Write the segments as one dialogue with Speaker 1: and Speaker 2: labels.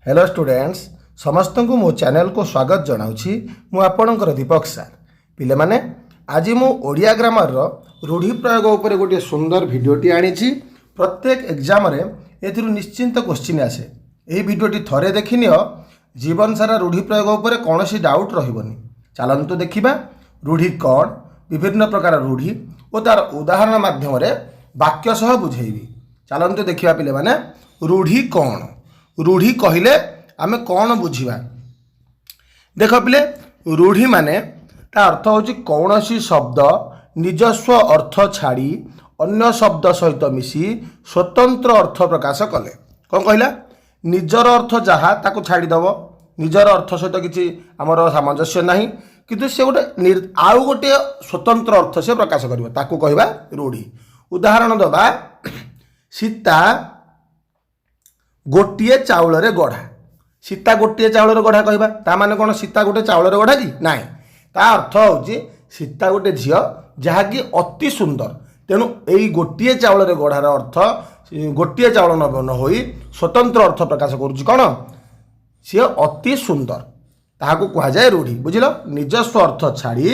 Speaker 1: Hello students, ସମସ୍ତଙ୍କୁ ମୋ ଚ୍ୟାନେଲକୁ ସ୍ୱାଗତ ଜଣାଉଛି। ମୁଁ ଆପଣଙ୍କର ଦୀପକ ସାର୍। ପିଲାମାନେ, ଆଜି ମୁଁ ଓଡ଼ିଆ ଗ୍ରାମାରର ରୂଢ଼ି ପ୍ରୟୋଗ ଉପରେ ଗୋଟିଏ ସୁନ୍ଦର ଭିଡ଼ିଓଟି ଆଣିଛି। ପ୍ରତ୍ୟେକ ଏକ୍ଜାମରେ ଏଥିରୁ ନିଶ୍ଚିନ୍ତ କୋଶ୍ଚିନ୍ ଆସେ। ଏହି ଭିଡ଼ିଓଟି ଥରେ ଦେଖିନିଅ, ଜୀବନ ସାରା ରୂଢ଼ି ପ୍ରୟୋଗ ଉପରେ କୌଣସି ଡାଉଟ୍ ରହିବନି। ଚାଲନ୍ତୁ ଦେଖିବା ରୂଢ଼ି କ'ଣ, ବିଭିନ୍ନ ପ୍ରକାର ରୂଢ଼ି ଓ ତା'ର ଉଦାହରଣ ମାଧ୍ୟମରେ ବାକ୍ୟ ସହ ବୁଝେଇବି। ଚାଲନ୍ତୁ ଦେଖିବା ପିଲାମାନେ, ରୂଢ଼ି କ'ଣ, ରୂଢ଼ି କହିଲେ ଆମେ କ'ଣ ବୁଝିବା? ଦେଖ ପିଲେ, ରୂଢ଼ି ମାନେ ତା ଅର୍ଥ ହେଉଛି କୌଣସି ଶବ୍ଦ ନିଜସ୍ୱ ଅର୍ଥ ଛାଡ଼ି ଅନ୍ୟ ଶବ୍ଦ ସହିତ ମିଶି ସ୍ୱତନ୍ତ୍ର ଅର୍ଥ ପ୍ରକାଶ କଲେ। କ'ଣ କହିଲା? ନିଜର ଅର୍ଥ ଯାହା, ତାକୁ ଛାଡ଼ିଦେବ। ନିଜର ଅର୍ଥ ସହିତ କିଛି ଆମର ସାମଞ୍ଜସ୍ୟ ନାହିଁ, କିନ୍ତୁ ସେ ଗୋଟେ ଆଉ ଗୋଟିଏ ସ୍ୱତନ୍ତ୍ର ଅର୍ଥ ସେ ପ୍ରକାଶ କରିବ, ତାକୁ କହିବା ରୂଢ଼ି। ଉଦାହରଣ ଦେବା, ସୀତା ଗୋଟିଏ ଚାଉଳରେ ଗଢ଼ା। ସୀତା ଗୋଟିଏ ଚାଉଳରେ ଗଢ଼ା କହିବା, ତା ମାନେ କ'ଣ ସୀତା ଗୋଟେ ଚାଉଳରେ ଗଢ଼ା କି? ନାହିଁ। ତା ଅର୍ଥ ହେଉଛି ସୀତା ଗୋଟେ ଝିଅ ଯାହାକି ଅତି ସୁନ୍ଦର। ତେଣୁ ଏଇ ଗୋଟିଏ ଚାଉଳରେ ଗଢ଼ାର ଅର୍ଥ ଗୋଟିଏ ଚାଉଳ ନ ହୋଇ ସ୍ୱତନ୍ତ୍ର ଅର୍ଥ ପ୍ରକାଶ କରୁଛି। କ'ଣ? ସିଏ ଅତି ସୁନ୍ଦର। ତାହାକୁ କୁହାଯାଏ ରୂଢ଼ି। ବୁଝିଲ? ନିଜସ୍ୱ ଅର୍ଥ ଛାଡ଼ି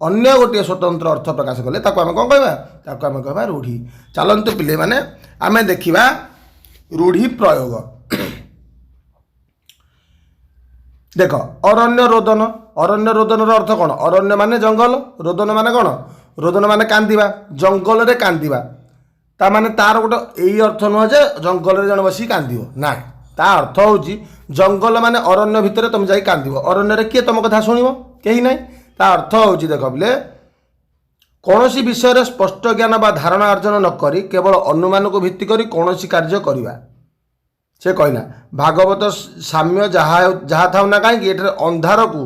Speaker 1: ଅନ୍ୟ ଗୋଟିଏ ସ୍ୱତନ୍ତ୍ର ଅର୍ଥ ପ୍ରକାଶ କଲେ ତାକୁ ଆମେ କ'ଣ କହିବା? ତାକୁ ଆମେ କହିବା ରୂଢ଼ି। ଚାଲନ୍ତୁ ପିଲେମାନେ, ଆମେ ଦେଖିବା ରୂଢ଼ି ପ୍ରୟୋଗ। ଦେଖ, ଅରଣ୍ୟ ରୋଦନ। ଅରଣ୍ୟ ରୋଦନର ଅର୍ଥ କ'ଣ? ଅରଣ୍ୟ ମାନେ ଜଙ୍ଗଲ, ରୋଦନ ମାନେ କ'ଣ? ରୋଦନ ମାନେ କାନ୍ଦିବା, ଜଙ୍ଗଲରେ କାନ୍ଦିବା। ତା ମାନେ ତାର ଗୋଟେ ଏଇ ଅର୍ଥ ନୁହଁ ଯେ ଜଙ୍ଗଲରେ ଜଣେ ବସିକି କାନ୍ଦିବ। ନାଇଁ, ତା ଅର୍ଥ ହେଉଛି ଜଙ୍ଗଲ ମାନେ ଅରଣ୍ୟ ଭିତରେ ତମେ ଯାଇ କାନ୍ଦିବ। ଅରଣ୍ୟରେ କିଏ ତମ କଥା ଶୁଣିବ? କେହି ନାହିଁ। ତା ଅର୍ଥ ହେଉଛି, ଦେଖ ବୋଲେ, କୌଣସି ବିଷୟରେ ସ୍ପଷ୍ଟ ଜ୍ଞାନ ବା ଧାରଣା ଅର୍ଜନ ନ କରି କେବଳ ଅନୁମାନକୁ ଭିତ୍ତି କରି କୌଣସି କାର୍ଯ୍ୟ କରିବା। ସେ କହିଲା, ଭାଗବତ ସାମ୍ୟ ଯାହା ଯାହା ଥାଉ ନା କାହିଁକି, ଏଠାରେ ଅନ୍ଧାରକୁ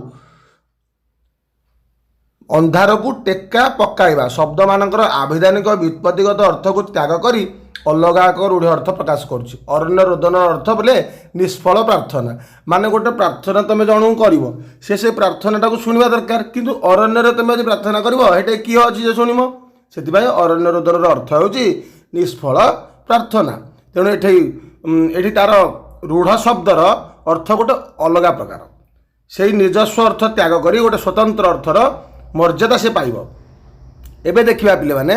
Speaker 1: ଅନ୍ଧାରକୁ ଟେକା ପକାଇବା ଶବ୍ଦମାନଙ୍କର ଆଭିଧାନିକ ବ୍ୟୁତ୍ପତ୍ତିଗତ ଅର୍ଥକୁ ତ୍ୟାଗ କରି ଅଲଗା ଏକ ରୂଢ଼ି ଅର୍ଥ ପ୍ରକାଶ କରୁଛି। ଅରଣ୍ୟ ରୋଦନର ଅର୍ଥ ବୋଲେ ନିଷ୍ଫଳ ପ୍ରାର୍ଥନା। ମାନେ ଗୋଟେ ପ୍ରାର୍ଥନା ତମେ ଜଣକୁ କରିବ, ସେ ସେ ପ୍ରାର୍ଥନାଟାକୁ ଶୁଣିବା ଦରକାର। କିନ୍ତୁ ଅରଣ୍ୟରେ ତମେ ଯଦି ପ୍ରାର୍ଥନା କରିବ, ସେଠି କିଏ ଅଛି ଯେ ଶୁଣିବ? ସେଥିପାଇଁ ଅରଣ୍ୟ ରୋଦନର ଅର୍ଥ ହେଉଛି ନିଷ୍ଫଳ ପ୍ରାର୍ଥନା। ତେଣୁ ଏଠି ତାର ରୂଢ଼ ଶବ୍ଦର ଅର୍ଥ ଗୋଟେ ଅଲଗା ପ୍ରକାର। ସେଇ ନିଜସ୍ୱ ଅର୍ଥ ତ୍ୟାଗ କରି ଗୋଟେ ସ୍ୱତନ୍ତ୍ର ଅର୍ଥର ମର୍ଯ୍ୟାଦା ସେ ପାଇବ। ଏବେ ଦେଖିବା ପିଲାମାନେ,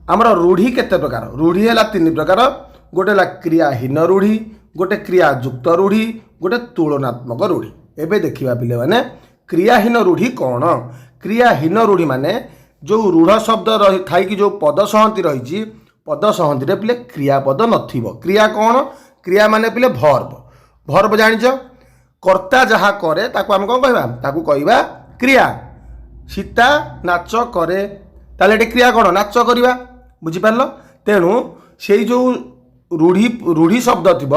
Speaker 1: ଆମର ରୂଢ଼ି କେତେ ପ୍ରକାର? ରୂଢ଼ି ହେଲା ତିନି ପ୍ରକାର। ଗୋଟେ ହେଲା କ୍ରିୟାହୀନ ରୂଢ଼ି, ଗୋଟେ କ୍ରିୟାଯୁକ୍ତ ରୂଢ଼ି, ଗୋଟେ ତୁଳନାତ୍ମକ ରୂଢ଼ି। ଏବେ ଦେଖିବା ପିଲାମାନେ, କ୍ରିୟାହୀନ ରୂଢ଼ି କ'ଣ? କ୍ରିୟାହୀନ ରୂଢ଼ି ମାନେ ଯେଉଁ ରୂଢ଼ ଶବ୍ଦ ରହି ଥାଇକି ଯେଉଁ ପଦ ସହନ୍ତି ରହିଛି, ପଦ ସହନ୍ତିରେ ପିଲେ କ୍ରିୟାପଦ ନଥିବ। କ୍ରିୟା କ'ଣ? କ୍ରିୟା ମାନେ ପିଲେ ଭର୍ବ। ଭର୍ବ ଜାଣିଛ? କର୍ତ୍ତା ଯାହା କରେ, ତାକୁ ଆମେ କ'ଣ କହିବା? ତାକୁ କହିବା କ୍ରିୟା। ସୀତା ନାଚ କରେ, ତାହେଲେ ଏଠି କ୍ରିୟା କ'ଣ? ନାଚ କରିବା। ବୁଝିପାରିଲ? ତେଣୁ ସେଇ ଯେଉଁ ରୂଢ଼ି ଶବ୍ଦ ଥିବ,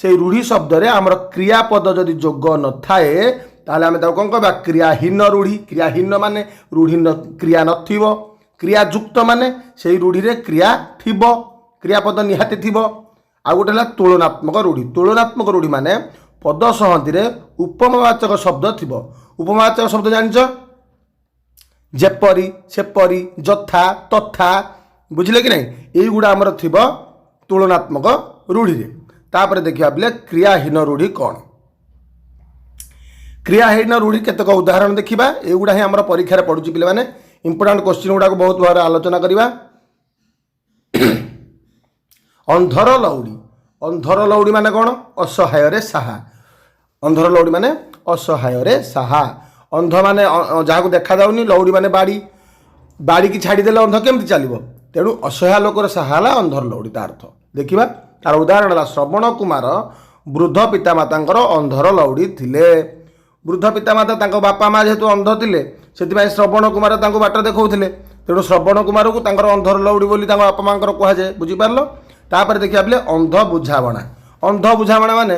Speaker 1: ସେଇ ରୂଢ଼ି ଶବ୍ଦରେ ଆମର କ୍ରିୟାପଦ ଯଦି ଯୋଗ ନଥାଏ, ତାହେଲେ ଆମେ ତାକୁ କ'ଣ କହିବା? କ୍ରିୟାହୀନ ରୂଢ଼ି। କ୍ରିୟାହୀନ ମାନେ ରୂଢ଼ି କ୍ରିୟା ନଥିବ। କ୍ରିୟାଯୁକ୍ତ ମାନେ ସେଇ ରୂଢ଼ିରେ କ୍ରିୟା ଥିବ, କ୍ରିୟାପଦ ନିହାତି ଥିବ। ଆଉ ଗୋଟେ ହେଲା ତୁଳନାତ୍ମକ ରୂଢ଼ି। ତୁଳନାତ୍ମକ ରୂଢ଼ି ମାନେ ପଦ ସହନ୍ତିରେ ଉପମାବାଚକ ଶବ୍ଦ ଥିବ। ଉପମାବାଚକ ଶବ୍ଦ ଜାଣିଛ? ଯେପରି, ସେପରି, ଯଥା, ତଥା। ବୁଝିଲେ କି ନାହିଁ? ଏଇଗୁଡ଼ା ଆମର ଥିବ ତୁଳନାତ୍ମକ ରୂଢ଼ିରେ। ତାପରେ ଦେଖିବା ପିଲେ, କ୍ରିୟାହୀନ ରୂଢ଼ି କ'ଣ? କ୍ରିୟାହୀନ ରୂଢ଼ି କେତେକ ଉଦାହରଣ ଦେଖିବା। ଏଇଗୁଡ଼ା ହିଁ ଆମର ପରୀକ୍ଷାରେ ପଡ଼ୁଛି ପିଲାମାନେ। ଇମ୍ପୋର୍ଟାଣ୍ଟ କୋଶ୍ଚିନ୍ ଗୁଡ଼ାକ ବହୁତ ଭାବରେ ଆଲୋଚନା କରିବା। ଅନ୍ଧର ଲଉଡ଼ି। ଅନ୍ଧର ଲଉଡ଼ି ମାନେ କ'ଣ? ଅସହାୟରେ ସାହା। ଅନ୍ଧର ଲଉଡ଼ି ମାନେ ଅସହାୟରେ ସାହା। ଅନ୍ଧ ମାନେ ଯାହାକୁ ଦେଖାଯାଉନି, ଲଉଡ଼ି ମାନେ ବାଡ଼ି। ବାଡ଼ିକି ଛାଡ଼ିଦେଲେ ଅନ୍ଧ କେମିତି ଚାଲିବ? ତେଣୁ ଅସହାୟ ଲୋକର ସାହା ହେଲା ଅନ୍ଧର ଲଉଡ଼ି ତା ଅର୍ଥ। ଦେଖିବା, ତାର ଉଦାହରଣ ହେଲା, ଶ୍ରବଣ କୁମାର ବୃଦ୍ଧ ପିତାମାତାଙ୍କର ଅନ୍ଧର ଲଉଡ଼ି ଥିଲେ। ବୃଦ୍ଧ ପିତାମାତା, ତାଙ୍କ ବାପା ମା ଯେହେତୁ ଅନ୍ଧ ଥିଲେ, ସେଥିପାଇଁ ଶ୍ରବଣ କୁମାର ତାଙ୍କୁ ବାଟ ଦେଖାଉଥିଲେ। ତେଣୁ ଶ୍ରବଣ କୁମାରକୁ ତାଙ୍କର ଅନ୍ଧର ଲଉଡ଼ି ବୋଲି ତାଙ୍କ ବାପା ମାଙ୍କର କୁହାଯାଏ। ବୁଝିପାରିଲ? ତାପରେ ଦେଖିବା ପିଲେ, ଅନ୍ଧ ବୁଝାମଣା। ଅନ୍ଧ ବୁଝାମଣା ମାନେ,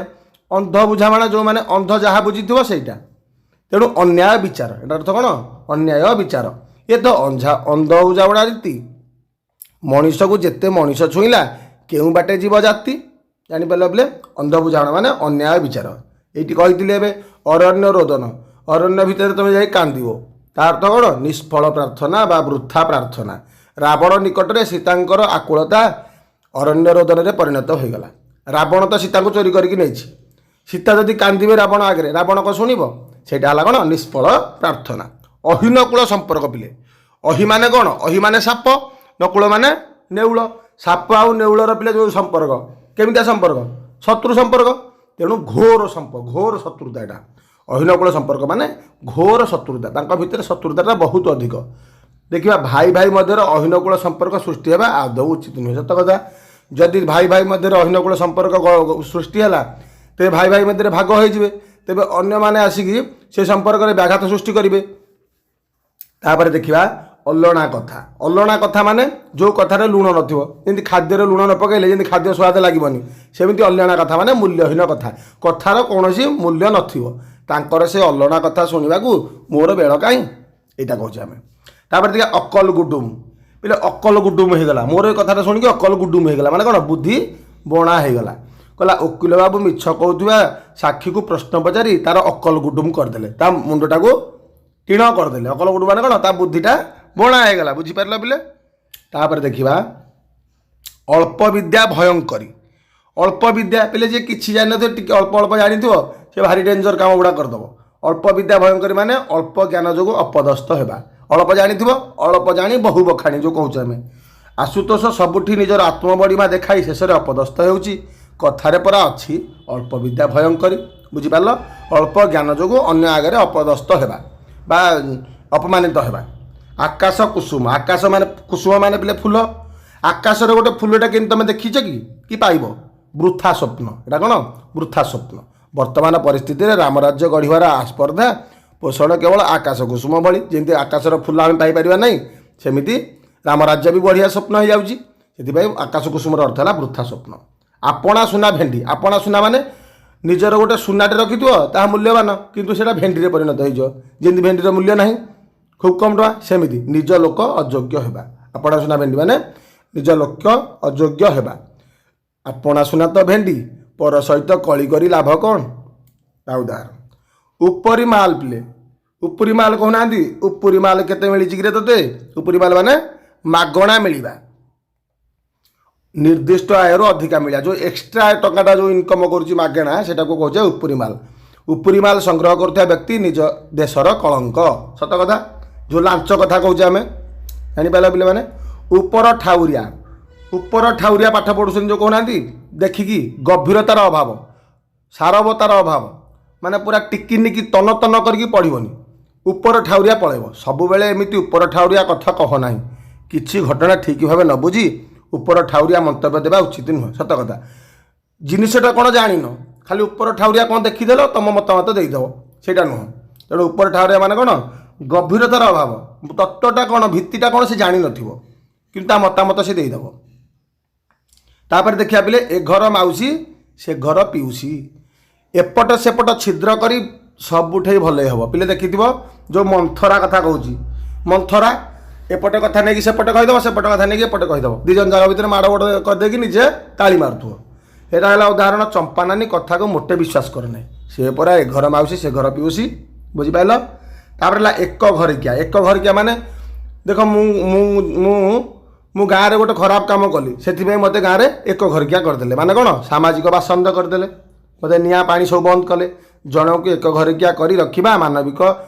Speaker 1: ଅନ୍ଧ ବୁଝାମଣା ଯେଉଁମାନେ, ଅନ୍ଧ ଯାହା ବୁଝିଥିବ ସେଇଟା। ତେଣୁ ଅନ୍ୟାୟ ବିଚାର। ଏଟା ଅର୍ଥ କ'ଣ? ଅନ୍ୟାୟ ବିଚାର। ଏ ତ ଅନ୍ଧ ବୁଝାମଣା ରୀତି। ମଣିଷକୁ ଯେତେ ମଣିଷ ଛୁଇଁଲା, କେଉଁ ବାଟେ ଯିବ ଜାତି? ଜାଣିପାରିଲ ବୋଲେ? ଅନ୍ଧ ବୁଝାମଣା ମାନେ ଅନ୍ୟାୟ ବିଚାର। ଏଇଠି କହିଥିଲି ଏବେ ଅରଣ୍ୟ ରୋଦନ, ଅରଣ୍ୟ ଭିତରେ ତମେ ଯାଇ କାନ୍ଦିବ, ତା ଅର୍ଥ କ'ଣ? ନିଷ୍ଫଳ ପ୍ରାର୍ଥନା ବା ବୃଥା ପ୍ରାର୍ଥନା। ରାବଣ ନିକଟରେ ସୀତାଙ୍କର ଆକୁଳତା ଅରଣ୍ୟ ରୋଦନରେ ପରିଣତ ହୋଇଗଲା। ରାବଣ ତ ସୀତାଙ୍କୁ ଚୋରି କରିକି ନେଇଛି। ସୀତା ଯଦି କାନ୍ଦିବେ ରାବଣ ଆଗରେ, ରାବଣ କ'ଣ ଶୁଣିବ? ସେଇଟା ହେଲା କ'ଣ? ନିଷ୍ଫଳ ପ୍ରାର୍ଥନା। ଅହିନକୂଳ ସମ୍ପର୍କ ପିଲେ। ଅହି ମାନେ କ'ଣ? ଅହି ମାନେ ସାପ, ନକୁଳ ମାନେ ନେଉଳ। ସାପ ଆଉ ନେଉଳର ପିଲେ ଯେଉଁ ସମ୍ପର୍କ, କେମିତିଆ ସମ୍ପର୍କ? ଶତ୍ରୁ ସମ୍ପର୍କ। ତେଣୁ ଘୋର ସମ୍ପର୍କ, ଘୋର ଶତ୍ରୁତା ଏଇଟା। ଅହିନକୂଳ ସମ୍ପର୍କ ମାନେ ଘୋର ଶତ୍ରୁତା, ତାଙ୍କ ଭିତରେ ଶତ୍ରୁତାଟା ବହୁତ ଅଧିକ। ଦେଖିବା, ଭାଇ ଭାଇ ମଧ୍ୟରେ ଅହିନକୂଳ ସମ୍ପର୍କ ସୃଷ୍ଟି ହେବା ଆଦୌ ଉଚିତ ନୁହେଁ। ସତ କଥା, ଯଦି ଭାଇ ଭାଇ ମଧ୍ୟରେ ଅହିନକୂଳ ସମ୍ପର୍କ ସୃଷ୍ଟି ହେଲା, ତେବେ ଭାଇ ଭାଇ ମଧ୍ୟରେ ଭାଗ ହୋଇଯିବେ। ତେବେ ଅନ୍ୟମାନେ ଆସିକି ସେ ସମ୍ପର୍କରେ ବ୍ୟାଘାତ ସୃଷ୍ଟି କରିବେ। ତାପରେ ଦେଖିବା ଅଲଣା କଥା। ଅଲଣା କଥା ମାନେ ଯେଉଁ କଥାରେ ଲୁଣ ନଥିବ। ଯେମିତି ଖାଦ୍ୟରେ ଲୁଣ ନ ପକାଇଲେ ଯେମିତି ଖାଦ୍ୟ ସ୍ୱାଦ ଲାଗିବନି, ସେମିତି ଅଲଣା କଥା ମାନେ ମୂଲ୍ୟହୀନ କଥା, କଥାର କୌଣସି ମୂଲ୍ୟ ନଥିବ। ତାଙ୍କର ସେ ଅଲଣା କଥା ଶୁଣିବାକୁ ମୋର ବେଳ କାହିଁ, ଏଇଟା କହୁଛେ ଆମେ। ତାପରେ ଦେଖିବା ଅକଲ ଗୁଡୁମ। ପିଲେ, ଅକଲ ଗୁଡୁମ ହେଇଗଲା, ମୋର ଏ କଥାଟା ଶୁଣିକି ଅକଲ ଗୁଡୁମ ହେଇଗଲା ମାନେ କ'ଣ? ବୁଦ୍ଧି ବଣା ହେଇଗଲା। କହିଲା, ଓକିଲ ବାବୁ ମିଛ କହୁଥିବା ସାକ୍ଷୀକୁ ପ୍ରଶ୍ନ ପଚାରି ତାର ଅକଲ ଗୁଡୁମ କରିଦେଲେ, ତା ମୁଣ୍ଡଟାକୁ ଟିଣ କରିଦେଲେ। ଅକଲ ଗୁଡୁ ମାନେ କ'ଣ? ତା ବୁଦ୍ଧିଟା ବଣା ହେଇଗଲା। ବୁଝିପାରିଲ ପିଲେ? ତାପରେ ଦେଖିବା ଅଳ୍ପ ବିଦ୍ୟା ଭୟଙ୍କରୀ। ଅଳ୍ପ ବିଦ୍ୟା ପିଲେ, ଯିଏ କିଛି ଜାଣିନଥିବ, ଟିକେ ଅଳ୍ପ ଅଳ୍ପ ଜାଣିଥିବ, ସେ ଭାରି ଡେଞ୍ଜର କାମ ଗୁଡ଼ା କରିଦେବ। ଅଳ୍ପ ବିଦ୍ୟା ଭୟଙ୍କରୀ ମାନେ ଅଳ୍ପ ଜ୍ଞାନ ଯୋଗୁଁ ଅପଦସ୍ଥ ହେବା। ଅଳ୍ପ ଜାଣିଥିବ, ଅଳ୍ପ ଜାଣି ବହୁ ବଖାଣି ଯେଉଁ କହୁଛୁ ଆମେ। ଆଶୁତୋଷ ସବୁଠି ନିଜର ଆତ୍ମବଡ଼ିମା ଦେଖାଇ ଶେଷରେ ଅପଦସ୍ଥ ହେଉଛି। କଥାରେ ପରା ଅଛି, ଅଳ୍ପ ବିଦ୍ୟା ଭୟଙ୍କରୀ। ବୁଝିପାରିଲ? ଅଳ୍ପ ଜ୍ଞାନ ଯୋଗୁଁ ଅନ୍ୟ ଆଗରେ ଅପଦସ୍ଥ ହେବା ବା ଅପମାନିତ ହେବା। ଆକାଶ କୁସୁମ। ଆକାଶ ମାନେ କୁସୁମ ମାନେ ପିଲେ ଫୁଲ। ଆକାଶରେ ଗୋଟେ ଫୁଲଟା କେମିତି ତମେ ଦେଖିଛ କି କି ପାଇବ? ବୃଥା ସ୍ୱପ୍ନ। ଏଇଟା କ'ଣ? ବୃଥା ସ୍ୱପ୍ନ। ବର୍ତ୍ତମାନ ପରିସ୍ଥିତିରେ ରାମରାଜ୍ୟ ଗଢ଼ିବାର ସ୍ପର୍ଦ୍ଧା ପୋଷଣ କେବଳ ଆକାଶ କୁସୁମ ଭଳି। ଯେମିତି ଆକାଶର ଫୁଲ ଆମେ ପାଇପାରିବା ନାହିଁ, ସେମିତି ରାମରାଜ୍ୟ ବି ବଢ଼ିଆ ସ୍ୱପ୍ନ ହେଇଯାଉଛି। ସେଥିପାଇଁ ଆକାଶ କୁସୁମର ଅର୍ଥ ହେଲା ବୃଥା ସ୍ୱପ୍ନ। ଆପଣା ସୁନା ଭେଣ୍ଡି। ଆପଣା ସୁନା ମାନେ ନିଜର ଗୋଟେ ସୁନାଟେ ରଖିଥିବ, ତାହା ମୂଲ୍ୟବାନ, କିନ୍ତୁ ସେଇଟା ଭେଣ୍ଡିରେ ପରିଣତ ହେଇଯିବ। ଯେମିତି ଭେଣ୍ଡିର ମୂଲ୍ୟ ନାହିଁ, ଖୁବ୍ କମ୍ ଟଙ୍କା, ସେମିତି ନିଜ ଲୋକ ଅଯୋଗ୍ୟ ହେବା। ଆପଣା ସୁନା ଭେଣ୍ଡି ମାନେ ନିଜ ଲୋକ ଅଯୋଗ୍ୟ ହେବା। ଆପଣା ସୁନା ତ ଭେଣ୍ଡି, ପର ସହିତ କଳି କରି ଲାଭ କ'ଣ? ତା ଉଦାହରଣ। ଉପରି ମାଲ ପିଲେ, ଉପରି ମାଲ କହୁନାହାନ୍ତି? ଉପରି ମାଲ କେତେ ମିଳିଛି କିରେ ତୋତେ? ଉପରି ମାଲ ମାନେ ମାଗଣା ମିଳିବା, ନିର୍ଦ୍ଦିଷ୍ଟ ଆୟରୁ ଅଧିକା ମିଳିବା। ଯେଉଁ ଏକ୍ସଟ୍ରା ଟଙ୍କାଟା ଯେଉଁ ଇନକମ୍ କରୁଛି ମାଗଣା, ସେଟାକୁ କହୁଛେ ଉପରି ମାଲ। ଉପରି ମାଲ ସଂଗ୍ରହ କରୁଥିବା ବ୍ୟକ୍ତି ନିଜ ଦେଶର କଳଙ୍କ। ସତ କଥା, ଯେଉଁ ଲାଞ୍ଚ କଥା କହୁଛେ ଆମେ। ଜାଣିପାରିଲା ପିଲାମାନେ? ଉପର ଠାଉରିଆ। ଉପର ଠାଉରିଆ ପାଠ ପଢ଼ୁଛନ୍ତି ଯେଉଁ କହୁନାହାନ୍ତି ଦେଖିକି, ଗଭୀରତାର ଅଭାବ, ସାରବତାର ଅଭାବ, ମାନେ ପୁରା ଟିକି ନିକି ତନ ତନ କରିକି ପଢ଼ିବନି, ଉପର ଠାଉରିଆ ପଳେଇବ ସବୁବେଳେ। ଏମିତି ଉପର ଠାଉରିଆ କଥା କହ ନାହିଁ। କିଛି ଘଟଣା ଠିକ୍ ଭାବେ ନ ବୁଝି ଉପର ଠାଉରିଆ ମନ୍ତବ୍ୟ ଦେବା ଉଚିତ ନୁହେଁ। ସତ କଥା, ଜିନିଷଟା କ'ଣ ଜାଣିନ, ଖାଲି ଉପର ଠାଉରିଆ କ'ଣ ଦେଖିଦେଲ, ତମ ମତାମତ ଦେଇଦେବ, ସେଇଟା ନୁହଁ। ତେଣୁ ଉପର ଠାଉରିଆ ମାନେ କ'ଣ? ଗଭୀରତାର ଅଭାବ। ତତ୍ତ୍ୱଟା କ'ଣ, ଭିତ୍ତିଟା କ'ଣ ସେ ଜାଣିନଥିବ, କିନ୍ତୁ ତା ମତାମତ ସେ ଦେଇଦେବ। ତାପରେ ଦେଖିବା ପିଲେ, ଏ ଘର ମାଉସୀ ସେ ଘର ପିଉସୀ। ଏପଟ ସେପଟ ଛିଦ୍ର କରି ସବୁଠେଇ ଭଲେଇ ହେବ। ପିଲେ, ଦେଖିଥିବ ଯେଉଁ ମନ୍ଥରା କଥା କହୁଛି। ମନ୍ଥରା ଏପଟେ କଥା ନେଇକି ସେପଟେ କହିଦେବ, ସେପଟେ କଥା ନେଇକି ଏପଟେ କହିଦେବ, ଦୁଇ ଜଣ ଜାଗା ଭିତରେ ମାଡ଼ ଗୋଡ଼ କରିଦେଇକି ନିଜେ ତାଳି ମାରୁଥିବ। ଏଇଟା ହେଲା ଉଦାହରଣ। ଚମ୍ପାନାନୀ କଥାକୁ ମୋଟେ ବିଶ୍ୱାସ କରେ ନାହିଁ, ସେ ପରା ଏ ଘର ମାଉସୀ ସେ ଘର ପିଉସୀ। ବୁଝିପାରିଲ? ତାପରେ ହେଲା ଏକ ଘରିକିଆ। ଏକ ଘରିକିଆ ମାନେ ଦେଖ, ମୁଁ ମୁଁ ମୁଁ ମୁଁ ଗାଁରେ ଗୋଟେ ଖରାପ କାମ କଲି, ସେଥିପାଇଁ ମୋତେ ଗାଁରେ ଏକ ଘରିକିଆ କରିଦେଲେ। ମାନେ କ'ଣ? ସାମାଜିକ ବାସନ୍ଦ କରିଦେଲେ ମୋତେ, ନିଆଁ ପାଣି ସବୁ ବନ୍ଦ କଲେ। ଜଣକୁ ଏକ ଘରିକିଆ କରି ରଖିବା ମାନବିକ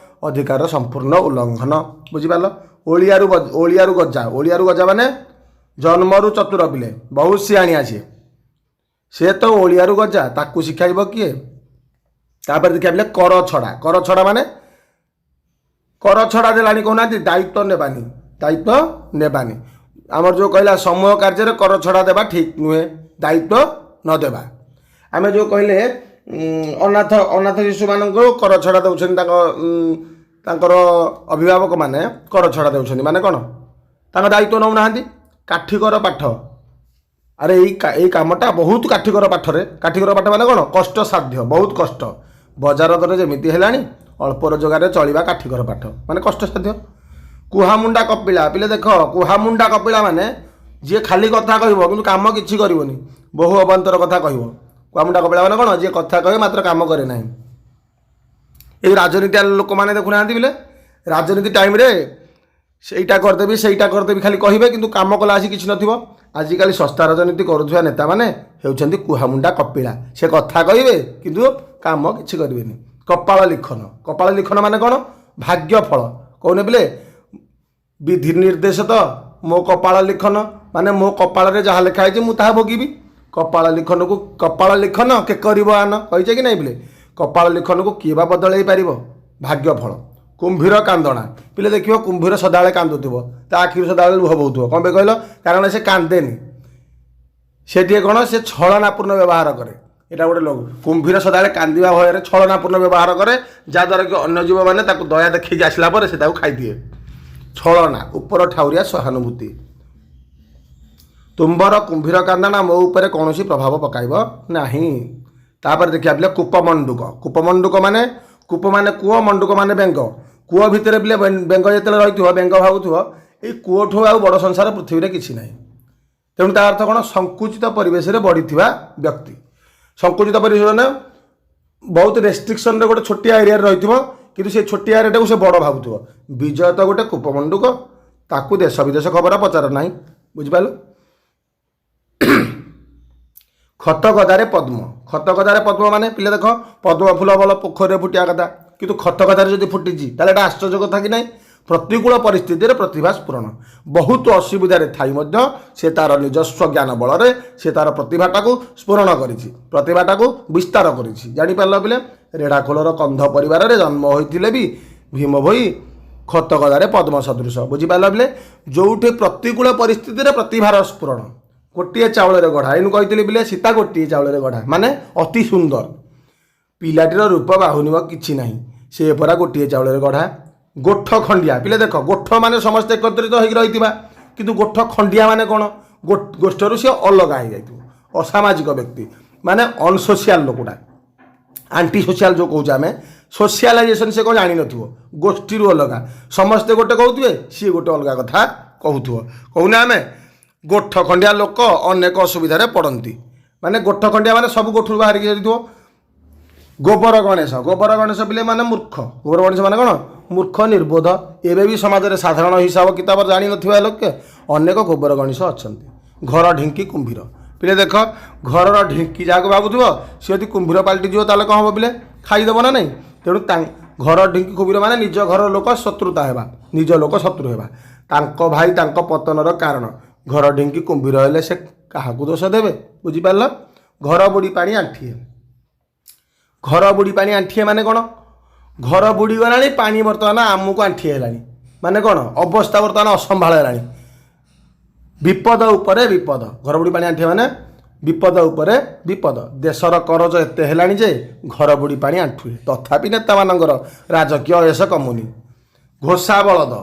Speaker 1: ଅଧିକାର ସମ୍ପୂର୍ଣ୍ଣ ଉଲ୍ଲଙ୍ଘନ। ବୁଝିପାରିଲ? ଓଳିଆରୁ ଗଜା। ଓଳିଆରୁ ଗଜା ମାନେ ଜନ୍ମରୁ ଚତୁର ପିଲେ, ବହୁତ ସିଆଣିଆ ସିଏ। ସେ ତ ଓଳିଆରୁ ଗଜା, ତାକୁ ଶିଖାଇବ କିଏ? ତାପରେ ଦେଖିବା ପିଲେ, କର ଛଡ଼ା। କର ଛଡ଼ା ମାନେ କର ଛଡ଼ା ଦେଲାଣି କହୁନାହାନ୍ତି, ଦାୟିତ୍ୱ ନେବାନି, ଦାୟିତ୍ୱ ନେବାନି। ଆମର ଯେଉଁ କହିଲା, ସମୂହ କାର୍ଯ୍ୟରେ କର ଛଡ଼ା ଦେବା ଠିକ୍ ନୁହେଁ, ଦାୟିତ୍ୱ ନ ଦେବା। ଆମେ ଯେଉଁ କହିଲେ ଅନାଥ ଅନାଥ ଶିଶୁମାନଙ୍କୁ କର ଛଡ଼ା ଦେଉଛନ୍ତି, ତାଙ୍କର ଅଭିଭାବକମାନେ କର ଛଡ଼ା ଦେଉଛନ୍ତି ମାନେ କ'ଣ? ତାଙ୍କ ଦାୟିତ୍ୱ ନେଉନାହାନ୍ତି। କାଠିକର ପାଠ। ଆରେ, ଏଇ କାମଟା ବହୁତ କାଠିକର ପାଠରେ। କାଠିକର ପାଠ ମାନେ କ'ଣ? କଷ୍ଟସାଧ୍ୟ, ବହୁତ କଷ୍ଟ। ବଜାର ଦର ଯେମିତି ହେଲାଣି, ଅଳ୍ପ ରୋଜଗାରରେ ଚଳିବା କାଠିକର ପାଠ ମାନେ କଷ୍ଟସାଧ୍ୟ। କୁହାମୁଣ୍ଡା କପିଳା। ପିଲେ ଦେଖ, କୁହାମୁଣ୍ଡା କପିଳା ମାନେ ଯିଏ ଖାଲି କଥା କହିବ କିନ୍ତୁ କାମ କିଛି କରିବନି, ବହୁ ଅବାନ୍ତର କଥା କହିବ। କୁହାମୁଣ୍ଡା କପିଳା ମାନେ କ'ଣ? ଯିଏ କଥା କହିବ ମାତ୍ର କାମ କରେ ନାହିଁ। ଏଇ ରାଜନୀତିଆ ଲୋକମାନେ ଦେଖୁନାହାନ୍ତି ପିଲେ, ରାଜନୀତି ଟାଇମ୍ରେ ସେଇଟା କରିଦେବି, ସେଇଟା କରିଦେବି ଖାଲି କହିବେ, କିନ୍ତୁ କାମ କଲା ଆସି କିଛି ନଥିବ। ଆଜିକାଲି ଶସ୍ତା ରାଜନୀତି କରୁଥିବା ନେତାମାନେ ହେଉଛନ୍ତି କୁହାମୁଣ୍ଡା କପିଳା। ସେ କଥା କହିବେ କିନ୍ତୁ କାମ କିଛି କରିବେନି। କପାଳ ଲିଖନ। କପାଳ ଲିଖନ ମାନେ କ'ଣ? ଭାଗ୍ୟ ଫଳ କହୁନେ ପିଲେ, ବିଧି ନିର୍ଦ୍ଦେଶ ତ ମୋ କପାଳ ଲିଖନ, ମାନେ ମୋ କପାଳରେ ଯାହା ଲେଖା ହେଇଛି ମୁଁ ତାହା ଭୋଗିବି। କପାଳ ଲିଖନକୁ, କପାଳ ଲିଖନ କେ କରିବ ଆନ, କହିଛେ କି ନାଇଁ ପିଲେ? କପାଳ ଲିଖନକୁ କିଏ ବା ବଦଳେଇ ପାରିବ? ଭାଗ୍ୟ ଫଳ। କୁମ୍ଭୀର କାନ୍ଦଣା। ପିଲେ ଦେଖିବ, କୁମ୍ଭୀର ସଦାବେଳେ କାନ୍ଦୁଥିବ, ତା ଆଖିରୁ ସଦାବେଳେ ଲୁହ ବହୁଥିବ। କ'ଣ ପାଇଁ କହିଲ? କାରଣ ସେ କାନ୍ଦେନି, ସେ ଟିକେ କ'ଣ, ସେ ଛଳନାପୂର୍ଣ୍ଣ ବ୍ୟବହାର କରେ। ଏଇଟା ଗୋଟେ ଲୋକ, କୁମ୍ଭୀର ସଦାବେଳେ କାନ୍ଦିବା ଭୟରେ ଛଳନାପୂର୍ଣ୍ଣ ବ୍ୟବହାର କରେ, ଯାହାଦ୍ୱାରା କି ଅନ୍ୟ ଜୀବମାନେ ତାକୁ ଦୟା ଦେଖେଇକି ଆସିଲା ପରେ ସେ ତାକୁ ଖାଇଦିଏ। ଛଳନା, ଉପର ଠାଉରିଆ ସହାନୁଭୂତି। ତୁମ୍ଭର କୁମ୍ଭୀର କାନ୍ଦଣା ମୋ ଉପରେ କୌଣସି ପ୍ରଭାବ ପକାଇବ ନାହିଁ। ତାପରେ ଦେଖିବା ପିଲେ, କୂପମଣ୍ଡୁକ। କୂପମଣ୍ଡୁକ ମାନେ, କୂପ ମାନେ କୂଅ, ମଣ୍ଡୁକ ମାନେ ବେଙ୍ଗ। କୂଅ ଭିତରେ ପିଲେ ବେଙ୍ଗ ଯେତେବେଳେ ରହିଥିବ, ବେଙ୍ଗ ଭାବୁଥିବ ଏଇ କୂଅଠୁ ଆଉ ବଡ଼ ସଂସାର ପୃଥିବୀରେ କିଛି ନାହିଁ। ତେଣୁ ତା ଅର୍ଥ କ'ଣ? ସଂକୁଚିତ ପରିବେଶରେ ବଢ଼ିଥିବା ବ୍ୟକ୍ତି। ସଂକୁଚିତ ପରିବେଶ ମାନେ ବହୁତ ରେଷ୍ଟ୍ରିକ୍ସନରେ ଗୋଟେ ଛୋଟିଆ ଏରିଆରେ ରହିଥିବ, କିନ୍ତୁ ସେ ଛୋଟିଆ ଏରିଆଟାକୁ ସେ ବଡ଼ ଭାବୁଥିବ। ବିଜୟ ତ ଗୋଟେ କୂପମଣ୍ଡୁକ, ତାକୁ ଦେଶ ବିଦେଶ ଖବର ପଚାର ନାହିଁ। ବୁଝିପାରିଲ? ଖତ ଗଦାରେ ପଦ୍ମ। ଖତ ଗଦାରେ ପଦ୍ମ ମାନେ ପିଲା ଦେଖ, ପଦ୍ମ ଫୁଲ ଭଲ ପୋଖରୀରେ ଫୁଟିବା କଥା, କିନ୍ତୁ ଖତ ଗଦାରେ ଯଦି ଫୁଟିଛି ତାହେଲେ ଏଇଟା ଆଶ୍ଚର୍ଯ୍ୟ କଥା କି ନାହିଁ? ପ୍ରତିକୂଳ ପରିସ୍ଥିତିରେ ପ୍ରତିଭା ସ୍ଫୁରଣ। ବହୁତ ଅସୁବିଧାରେ ଥାଇ ମଧ୍ୟ ସେ ତାର ନିଜସ୍ୱ ଜ୍ଞାନ ବଳରେ ସେ ତାର ପ୍ରତିଭାଟାକୁ ସ୍ଫୁରଣ କରିଛି, ପ୍ରତିଭାଟାକୁ ବିସ୍ତାର କରିଛି। ଜାଣିପାରିଲ ପିଲେ? ରେଢ଼ାଖୋଲର କନ୍ଧ ପରିବାରରେ ଜନ୍ମ ହୋଇଥିଲେ ବି ଭୀମ ଭୋଇ ଖତ ଗଦାରେ ପଦ୍ମ ସଦୃଶ। ବୁଝିପାରିଲ ପିଲେ? ଯୋଉଠି ପ୍ରତିକୂଳ ପରିସ୍ଥିତିରେ ପ୍ରତିଭାର ସ୍ଫୁରଣ। ଗୋଟିଏ ଚାଉଳରେ ଗଢ଼ା। ଏଇନୁ କହିଥିଲି ପିଲେ, ସୀତା ଗୋଟିଏ ଚାଉଳରେ ଗଢ଼ା ମାନେ ଅତି ସୁନ୍ଦର। ପିଲାଟିର ରୂପ ବାହୁନିବ କିଛି ନାହିଁ, ସେ ପରା ଗୋଟିଏ ଚାଉଳରେ ଗଢ଼ା। ଗୋଠ ଖଣ୍ଡିଆ। ପିଲେ ଦେଖ, ଗୋଠ ମାନେ ସମସ୍ତେ ଏକତ୍ରିତ ହେଇକି ରହିଥିବା, କିନ୍ତୁ ଗୋଠ ଖଣ୍ଡିଆ ମାନେ କ'ଣ? ଗୋଷ୍ଠରୁ ସିଏ ଅଲଗା ହେଇଯାଇଥିବ। ଅସାମାଜିକ ବ୍ୟକ୍ତି ମାନେ ଅନସୋସିଆଲ ଲୋକଟା, ଆଣ୍ଟି ସୋସିଆଲ ଯେଉଁ କହୁଛେ ଆମେ। ସୋସିଆଲାଇଜେସନ୍ ସେ କ'ଣ ଜାଣିନଥିବ, ଗୋଷ୍ଠୀରୁ ଅଲଗା। ସମସ୍ତେ ଗୋଟେ କହୁଥିବେ, ସିଏ ଗୋଟେ ଅଲଗା କଥା କହୁଥିବ। କହୁନେ ଆମେ, ଗୋଠ ଖଣ୍ଡିଆ ଲୋକ ଅନେକ ଅସୁବିଧାରେ ପଡ଼ନ୍ତି। ମାନେ ଗୋଠ ଖଣ୍ଡିଆ ମାନେ ସବୁ ଗୋଠରୁ ବାହାରିକି ଯାଇଥିବ। ଗୋବର ଗଣେଶ। ଗୋବର ଗଣେଶ ପିଲେ ମାନେ ମୂର୍ଖ। ଗୋବର ଗଣେଶ ମାନେ କ'ଣ? ମୂର୍ଖ, ନିର୍ବୋଧ। ଏବେ ବି ସମାଜରେ ସାଧାରଣ ହିସାବ କିତାବ ଜାଣିନଥିବା ଲୋକେ ଅନେକ ଗୋବର ଗଣେଶ ଅଛନ୍ତି। ଘର ଢିଙ୍କି କୁମ୍ଭୀର। ପିଲେ ଦେଖ, ଘରର ଢିଙ୍କି ଯାହାକୁ ଭାବୁଥିବ, ସେ ଯଦି କୁମ୍ଭୀର ପାଲଟିଯିବ ତାହେଲେ କ'ଣ ହେବ ପିଲେ? ଖାଇଦେବ ନା ନାହିଁ? ତେଣୁ ଘର ଢିଙ୍କି କୁମ୍ଭୀର ମାନେ ନିଜ ଘର ଲୋକ ଶତ୍ରୁତା ହେବା, ନିଜ ଲୋକ ଶତ୍ରୁ ହେବା। ତାଙ୍କ ଭାଇ ତାଙ୍କ ପତନର କାରଣ। ଘର ଢିଙ୍କି କୁମ୍ଭୀର ହେଲେ ସେ କାହାକୁ ଦୋଷ ଦେବେ? ବୁଝିପାରିଲ? ଘର ବୁଡ଼ି ପାଣି ଆଣ୍ଠିଏ। ଘର ବୁଡ଼ି ପାଣି ଆଣ୍ଠିଏ ମାନେ କ'ଣ? ଘର ବୁଡ଼ିଗଲାଣି, ପାଣି ବର୍ତ୍ତମାନ ଆମକୁ ଆଣ୍ଠିଏ ହେଲାଣି। ମାନେ କ'ଣ? ଅବସ୍ଥା ବର୍ତ୍ତମାନ ଅସମ୍ଭାଳ ହେଲାଣି, ବିପଦ ଉପରେ ବିପଦ। ଘର ବୁଡ଼ି ପାଣି ଆଣ୍ଠିଏ ମାନେ ବିପଦ ଉପରେ ବିପଦ। ଦେଶର କରଜ ଏତେ ହେଲାଣି ଯେ ଘର ବୁଡ଼ି ପାଣି ଆଣ୍ଠୁଏ, ତଥାପି ନେତାମାନଙ୍କର ରାଜକୀୟ ଅୟସ କମୁନି। ଘୋଷା ବଳଦ।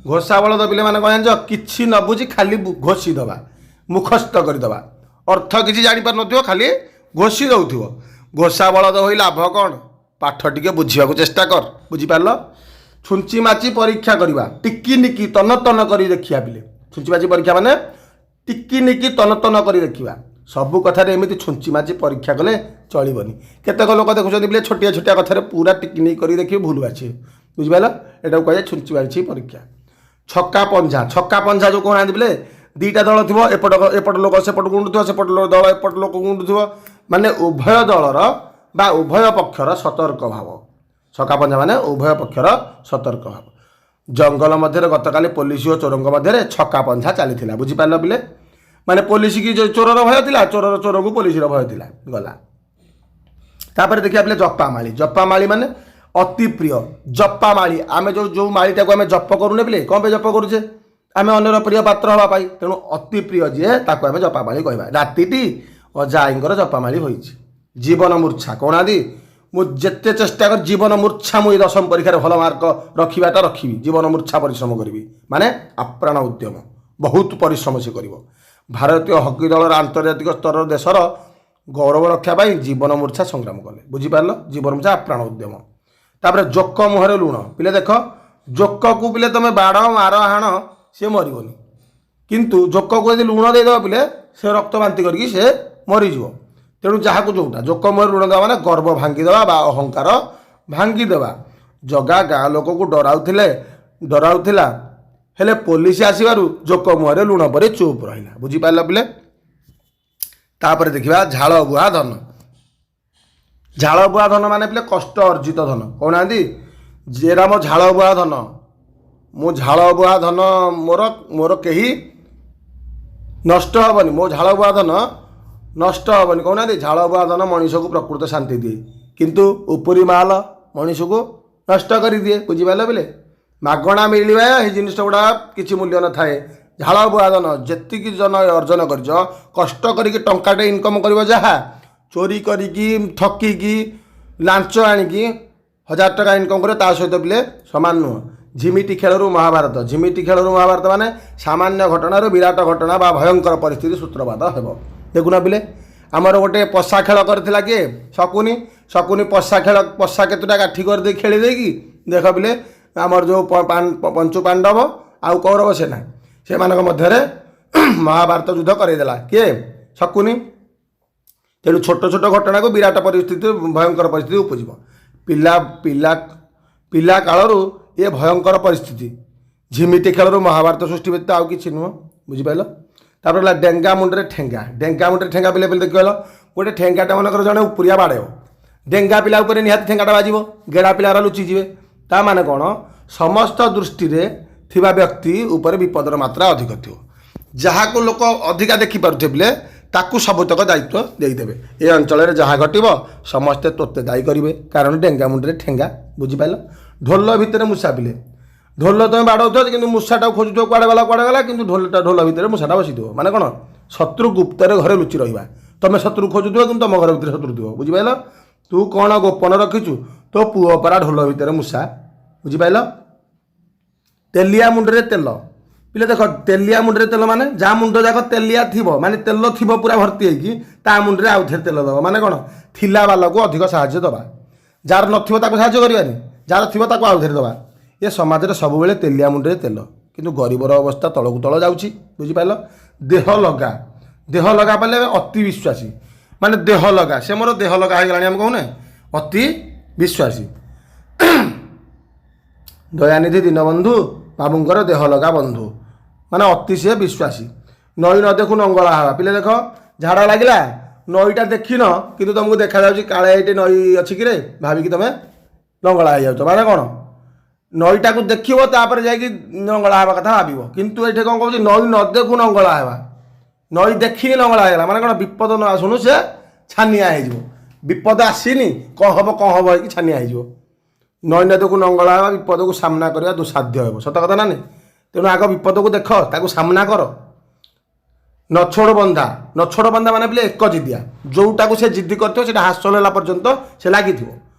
Speaker 1: ଘୋଷା ବଳଦ ପିଲାମାନେ କ'ଣ ଜାଣିଛ? କିଛି ନ ବୁଝି ଖାଲି ଘୋଷି ଦେବା, ମୁଖସ୍ଥ କରିଦେବା। ଅର୍ଥ କିଛି ଜାଣିପାରୁନଥିବ, ଖାଲି ଘୋଷି ଦେଉଥିବ। ଘୋଷା ବଳଦ ହୋଇ ଲାଭ କ'ଣ? ପାଠ ଟିକେ ବୁଝିବାକୁ ଚେଷ୍ଟା କର। ବୁଝିପାରିଲ? ଛୁଞ୍ଚି ମାଚି ପରୀକ୍ଷା କରିବା, ଟିକି ନିକି ତନ ତନ କରି ଦେଖିବା। ପିଲେ, ଛୁଞ୍ଚି ମାଚି ପରୀକ୍ଷା ମାନେ ଟିକି ନିକି ତନ ତନ କରି ଦେଖିବା। ସବୁ କଥାରେ ଏମିତି ଛୁଞ୍ଚି ମାଚି ପରୀକ୍ଷା କଲେ ଚଳିବନି। କେତେକ ଲୋକ ଦେଖୁଛନ୍ତି ପିଲେ, ଛୋଟିଆ ଛୋଟିଆ କଥାରେ ପୁରା ଟିକି ନିକି କରି ଦେଖିବେ, ଭୁଲ ବାଛିବେ। ବୁଝିପାରିଲ? ଏଟାକୁ କୁହାଯାଏ ଛୁଞ୍ଚି ମାଚି ପରୀକ୍ଷା। ଛକା ପଞ୍ଝା। ଛକା ପଞ୍ଝା ଯେଉଁ କହୁନାହାନ୍ତି ପିଲେ, ଦୁଇଟା ଦଳ ଥିବ, ଏପଟ ଏପଟ ଲୋକ ସେପଟ ଗୁଣ୍ଡୁଥିବ, ସେପଟ ଦଳ ଏପଟ ଲୋକ ଗୁଣ୍ଡୁଥିବ, ମାନେ ଉଭୟ ଦଳର ବା ଉଭୟ ପକ୍ଷର ସତର୍କ ଭାବ। ଛକା ପଞ୍ଝା ମାନେ ଉଭୟ ପକ୍ଷର ସତର୍କ ଭାବ। ଜଙ୍ଗଲ ମଧ୍ୟରେ ଗତକାଲି ପୋଲିସ ଓ ଚୋରଙ୍କ ମଧ୍ୟରେ ଛକା ପଞ୍ଝା ଚାଲିଥିଲା। ବୁଝିପାରିଲ ପିଲେ? ମାନେ ପୋଲିସ କି ଯୋଉ ଚୋରର ଭୟ ଥିଲା, ଚୋରର ଚୋରକୁ ପୋଲିସର ଭୟ ଥିଲା। ଗଲା। ତାପରେ ଦେଖିବା ପିଲେ, ଜପା ମାଳି। ଜପା ମାଳି ମାନେ ଅତି ପ୍ରିୟ। ଜପା ମାଳି, ଆମେ ଯେଉଁ ଯେଉଁ ମାଳିଟାକୁ ଆମେ ଜପ କରୁନେ ପିଲେ, କ'ଣ ପାଇଁ ଜପ କରୁଛେ ଆମେ? ଅନ୍ୟର ପ୍ରିୟ ପାତ୍ର ହେବା ପାଇଁ। ତେଣୁ ଅତି ପ୍ରିୟ ଯିଏ, ତାକୁ ଆମେ ଜପା ମାଳି କହିବା। ରାତିଟି ଅଜା ଆଈଙ୍କର ଜପା ମାଳି ହୋଇଛି। ଜୀବନ ମୂର୍ଚ୍ଛା କହୁନାହାନ୍ତି, ମୁଁ ଯେତେ ଚେଷ୍ଟା କରି ଜୀବନ ମୂର୍ଚ୍ଛା ମୁଁ ଏ ଦଶମ ପରୀକ୍ଷାରେ ଭଲ ମାର୍କ ରଖିବାଟା ରଖିବି, ଜୀବନ ମୂର୍ଚ୍ଛା ପରିଶ୍ରମ କରିବି, ମାନେ ଆପ୍ରାଣ ଉଦ୍ୟମ, ବହୁତ ପରିଶ୍ରମ ସେ କରିବ। ଭାରତୀୟ ହକି ଦଳର ଆନ୍ତର୍ଜାତିକ ସ୍ତରର ଦେଶର ଗୌରବ ରକ୍ଷା ପାଇଁ ଜୀବନ ମୂର୍ଚ୍ଛା ସଂଗ୍ରାମ କଲେ। ବୁଝିପାରିଲ? ଜୀବନ ମୂର୍ଚ୍ଛା, ଆପ୍ରାଣ ଉଦ୍ୟମ। ତାପରେ ଜୋକ ମୁହଁରେ ଲୁଣ। ପିଲେ ଦେଖ, ଜୋକକୁ ପିଲେ ତମେ ବାଡ଼ ମାର ହାଣ, ସିଏ ମରିବନି, କିନ୍ତୁ ଜୋକକୁ ଯଦି ଲୁଣ ଦେଇଦେବ ପିଲେ, ସେ ରକ୍ତ ବାନ୍ତି କରିକି ସେ ମରିଯିବ। ତେଣୁ ଯାହାକୁ ଯୋଉଟା, ଜୋକ ମୁହଁରେ ଲୁଣ ଦେବା ମାନେ ଗର୍ବ ଭାଙ୍ଗିଦେବା ବା ଅହଙ୍କାର ଭାଙ୍ଗିଦେବା। ଜଗା ଗାଁ ଲୋକକୁ ଡରାଉଥିଲା, ହେଲେ ପୋଲିସ ଆସିବାରୁ ଜୋକ ମୁହଁରେ ଲୁଣ ପରି ଚୁପ୍ ରହିଲା। ବୁଝିପାରିଲ ପିଲେ? ତାପରେ ଦେଖିବା ଝାଳ ବୁହା ଧନ। ଝାଳ ବୁହା ଧନ ମାନେ ପିଲେ କଷ୍ଟ ଅର୍ଜିତ ଧନ। କହୁନାହାନ୍ତି ଯେରା ମୋ ଝାଳ ବୁହା ଧନ, ମୁଁ ଝାଳ ବୁହା ଧନ, ମୋର କେହି ନଷ୍ଟ ହେବନି, ମୋ ଝାଳ ବୁହା ଧନ ନଷ୍ଟ ହେବନି। କହୁନାହାନ୍ତି ଝାଳ ବୁହା ଧନ ମଣିଷକୁ ପ୍ରକୃତ ଶାନ୍ତି ଦିଏ, କିନ୍ତୁ ଉପରି ମାଲ ମଣିଷକୁ ନଷ୍ଟ କରିଦିଏ। ବୁଝିପାରିଲ ପିଲେ? ମାଗଣା ମିଳିବା ଏଇ ଜିନିଷ ଗୁଡ଼ା କିଛି ମୂଲ୍ୟ ନଥାଏ। ଝାଳ ବୁହା ଧନ ଯେତିକି ଜନ ଅର୍ଜନ କରିଛ, କଷ୍ଟ କରିକି ଟଙ୍କାଟେ ଇନକମ୍ କରିବ, ଯାହା ଚୋରି କରିକି, ଠକିକି, ଲାଞ୍ଚ ଆଣିକି 1000 ଟଙ୍କା ଇନକମ୍ କରିବ, ତା ସହିତ ପିଲେ ସମାନ ନୁହଁ। ଝିମିଟି ଖେଳରୁ ମହାଭାରତ। ଝିମିଟି ଖେଳରୁ ମହାଭାରତ ମାନେ ସାମାନ୍ୟ ଘଟଣାରୁ ବିରାଟ ଘଟଣା ବା ଭୟଙ୍କର ପରିସ୍ଥିତି ସୂତ୍ରପାତ ହେବ। ଦେଖୁନା ପିଲେ, ଆମର ଗୋଟେ ପଶା ଖେଳ କରିଥିଲା କିଏ? ଶକୁନି। ଶକୁନି ପଶା ଖେଳ, ପଶା କେତେଟା କାଠି କରିଦେଇ ଖେଳି ଦେଇକି, ଦେଖ ପିଲେ, ଆମର ଯେଉଁ ପଞ୍ଚୁ ପାଣ୍ଡବ ଆଉ କୌରବ ସେନା, ସେମାନଙ୍କ ମଧ୍ୟରେ ମହାଭାରତ ଯୁଦ୍ଧ କରେଇଦେଲା କିଏ? ଶକୁନି। ତେଣୁ ଛୋଟ ଛୋଟ ଘଟଣାକୁ ବିରାଟ ପରିସ୍ଥିତି, ଭୟଙ୍କର ପରିସ୍ଥିତି ଉପୁଜିବ। ପିଲା ପିଲା ପିଲା କାଳରୁ ଏ ଭୟଙ୍କର ପରିସ୍ଥିତି। ଝିମିଟି ଖେଳରୁ ମହାଭାରତ ସୃଷ୍ଟି ବ୍ୟତୀତ ଆଉ କିଛି ନୁହଁ। ବୁଝିପାରିଲ? ତାପରେ ହେଲା ଡେଙ୍ଗା ମୁଣ୍ଡରେ ଠେଙ୍ଗା। ଡେଙ୍ଗା ମୁଣ୍ଡରେ ଠେଙ୍ଗା ପିଲେ, ପିଲେ ଦେଖିପାରିଲ, ଗୋଟେ ଠେଙ୍ଗାଟା ମନେକର ଜଣେ ଉପରିଆ ବାଡ଼େଇବ, ଡେଙ୍ଗା ପିଲା ଉପରେ ନିହାତି ଠେଙ୍ଗାଟା ବାଜିବ, ଗେଡ଼ା ପିଲାର ଲୁଚିଯିବେ। ତା ମାନେ କ'ଣ? ସମସ୍ତ ଦୃଷ୍ଟିରେ ଥିବା ବ୍ୟକ୍ତି ଉପରେ ବିପଦର ମାତ୍ରା ଅଧିକ ଥିବ। ଯାହାକୁ ଲୋକ ଅଧିକା ଦେଖିପାରୁଥିବେ ପିଲେ, ତାକୁ ସବୁତକ ଦାୟିତ୍ୱ ଦେଇଦେବେ। ଏ ଅଞ୍ଚଳରେ ଯାହା ଘଟିବ, ସମସ୍ତେ ତୋତେ ଦାୟୀ କରିବେ, କାରଣ ଡେଙ୍ଗା ମୁଣ୍ଡରେ ଠେଙ୍ଗା। ବୁଝିପାରିଲ? ଢୋଲ ଭିତରେ ମୂଷା ପିଲେ, ଢୋଲ ତମେ ବାଡ଼ଉଥିବ କିନ୍ତୁ ମୂଷାଟାକୁ ଖୋଜୁଥିବ, କୁଆଡ଼େ ଗଲା, କୁଆଡ଼େ ଗଲା, କିନ୍ତୁ ଢୋଲ ଭିତରେ ମୂଷାଟା ବସିଥିବ। ମାନେ କ'ଣ? ଶତ୍ରୁ ଗୁପ୍ତରେ ଘରେ ଲୁଚି ରହିବା। ତମେ ଶତ୍ରୁ ଖୋଜୁଥିବ କିନ୍ତୁ ତମ ଘର ଭିତରେ ଶତ୍ରୁ ଥିବ। ବୁଝିପାରିଲ? ତୁ କ'ଣ ଗୋପନ ରଖିଛୁ? ତୋ ପୁଅ ପରା ଢୋଲ ଭିତରେ ମୂଷା। ବୁଝିପାରିଲ? ତେଲିଆ ମୁଣ୍ଡରେ ତେଲ ପିଲେ, ଦେଖ, ତେଲିଆ ମୁଣ୍ଡରେ ତେଲ ମାନେ ଯାହା ମୁଣ୍ଡ ଯାକ ତେଲିଆ ଥିବ, ମାନେ ତେଲ ଥିବ ପୁରା ଭର୍ତ୍ତି ହେଇକି, ତା ମୁଣ୍ଡରେ ଆଉ ଥରେ ତେଲ ଦେବ। ମାନେ କ'ଣ? ଥିଲା ବାଲାକୁ ଅଧିକ ସାହାଯ୍ୟ ଦେବା। ଯାହାର ନଥିବ ତାକୁ ସାହାଯ୍ୟ କରିବାନି, ଯାହାର ଥିବ ତାକୁ ଆଉ ଥରେ ଦେବା। ଏ ସମାଜରେ ସବୁବେଳେ ତେଲିଆ ମୁଣ୍ଡରେ ତେଲ, କିନ୍ତୁ ଗରିବର ଅବସ୍ଥା ତଳକୁ ତଳ ଯାଉଛି। ବୁଝିପାରିଲ? ଦେହ ଲଗା। ଦେହ ଲଗା ପାଇଲେ ଅତି ବିଶ୍ୱାସୀ। ମାନେ ଦେହ ଲଗା, ସେ ମୋର ଦେହ ଲଗା ହେଇଗଲାଣି, ଆମେ କହୁନେ ଅତି ବିଶ୍ୱାସୀ। ଦୟାନିଧି ଦୀନବନ୍ଧୁ ବାବୁଙ୍କର ଦେହ ଲଗା ବନ୍ଧୁ, ମାନେ ଅତି ସିଏ ବିଶ୍ୱାସୀ। ନଈ ନ ଦେଖୁ ନଙ୍ଗଳା ହେବା। ପିଲେ ଦେଖ, ଝାଡ଼ା ଲାଗିଲା, ନଈଟା ଦେଖିନ କିନ୍ତୁ ତୁମକୁ ଦେଖାଯାଉଛି କାଳେ ଏଇଠି ନଈ ଅଛି କିରେ ଭାବିକି ତମେ ନଙ୍ଗଳା ହେଇଯାଉଛ। ମାନେ କ'ଣ? ନଈଟାକୁ ଦେଖିବ, ତାପରେ ଯାଇକି ନଙ୍ଗଳା ହେବା କଥା ଭାବିବ। କିନ୍ତୁ ଏଠି କ'ଣ କହୁଛି? ନଈ ନ ଦେଖୁ ନଙ୍ଗଳା ହେବା। ନଈ ଦେଖିକି ନଙ୍ଗଳା ହେଇଗଲା ମାନେ କ'ଣ? ବିପଦ ନ ଆସୁଣୁ ସେ ଛାନିଆ ହେଇଯିବ। ବିପଦ ଆସିନି, କ'ଣ ହବ କ'ଣ ହବ ହେଇକି ଛାନିଆ ହେଇଯିବ। ନଈ ନ ଦେଖୁ ନଙ୍ଗଳା ହେବା, ବିପଦକୁ ସାମ୍ନା କରିବା ଦୁଃସାଧ୍ୟ ହେବ। ସତ କଥା ନା ନାଇଁ? ତେଣୁ ଆଗ ବିପଦକୁ ଦେଖ, ତାକୁ ସାମ୍ନା କର। ନଛୋଡ଼ ବନ୍ଧା। ନଛୋଡ଼ ବନ୍ଧା ମାନେ ପିଲେ ଏକ ଜିଦିଆ। ଯେଉଁଟାକୁ ସେ ଜିଦି କରିଥିବ, ସେଇଟା ହାସଲ ହେଲା ପର୍ଯ୍ୟନ୍ତ ସେ ଲାଗିଥିବ।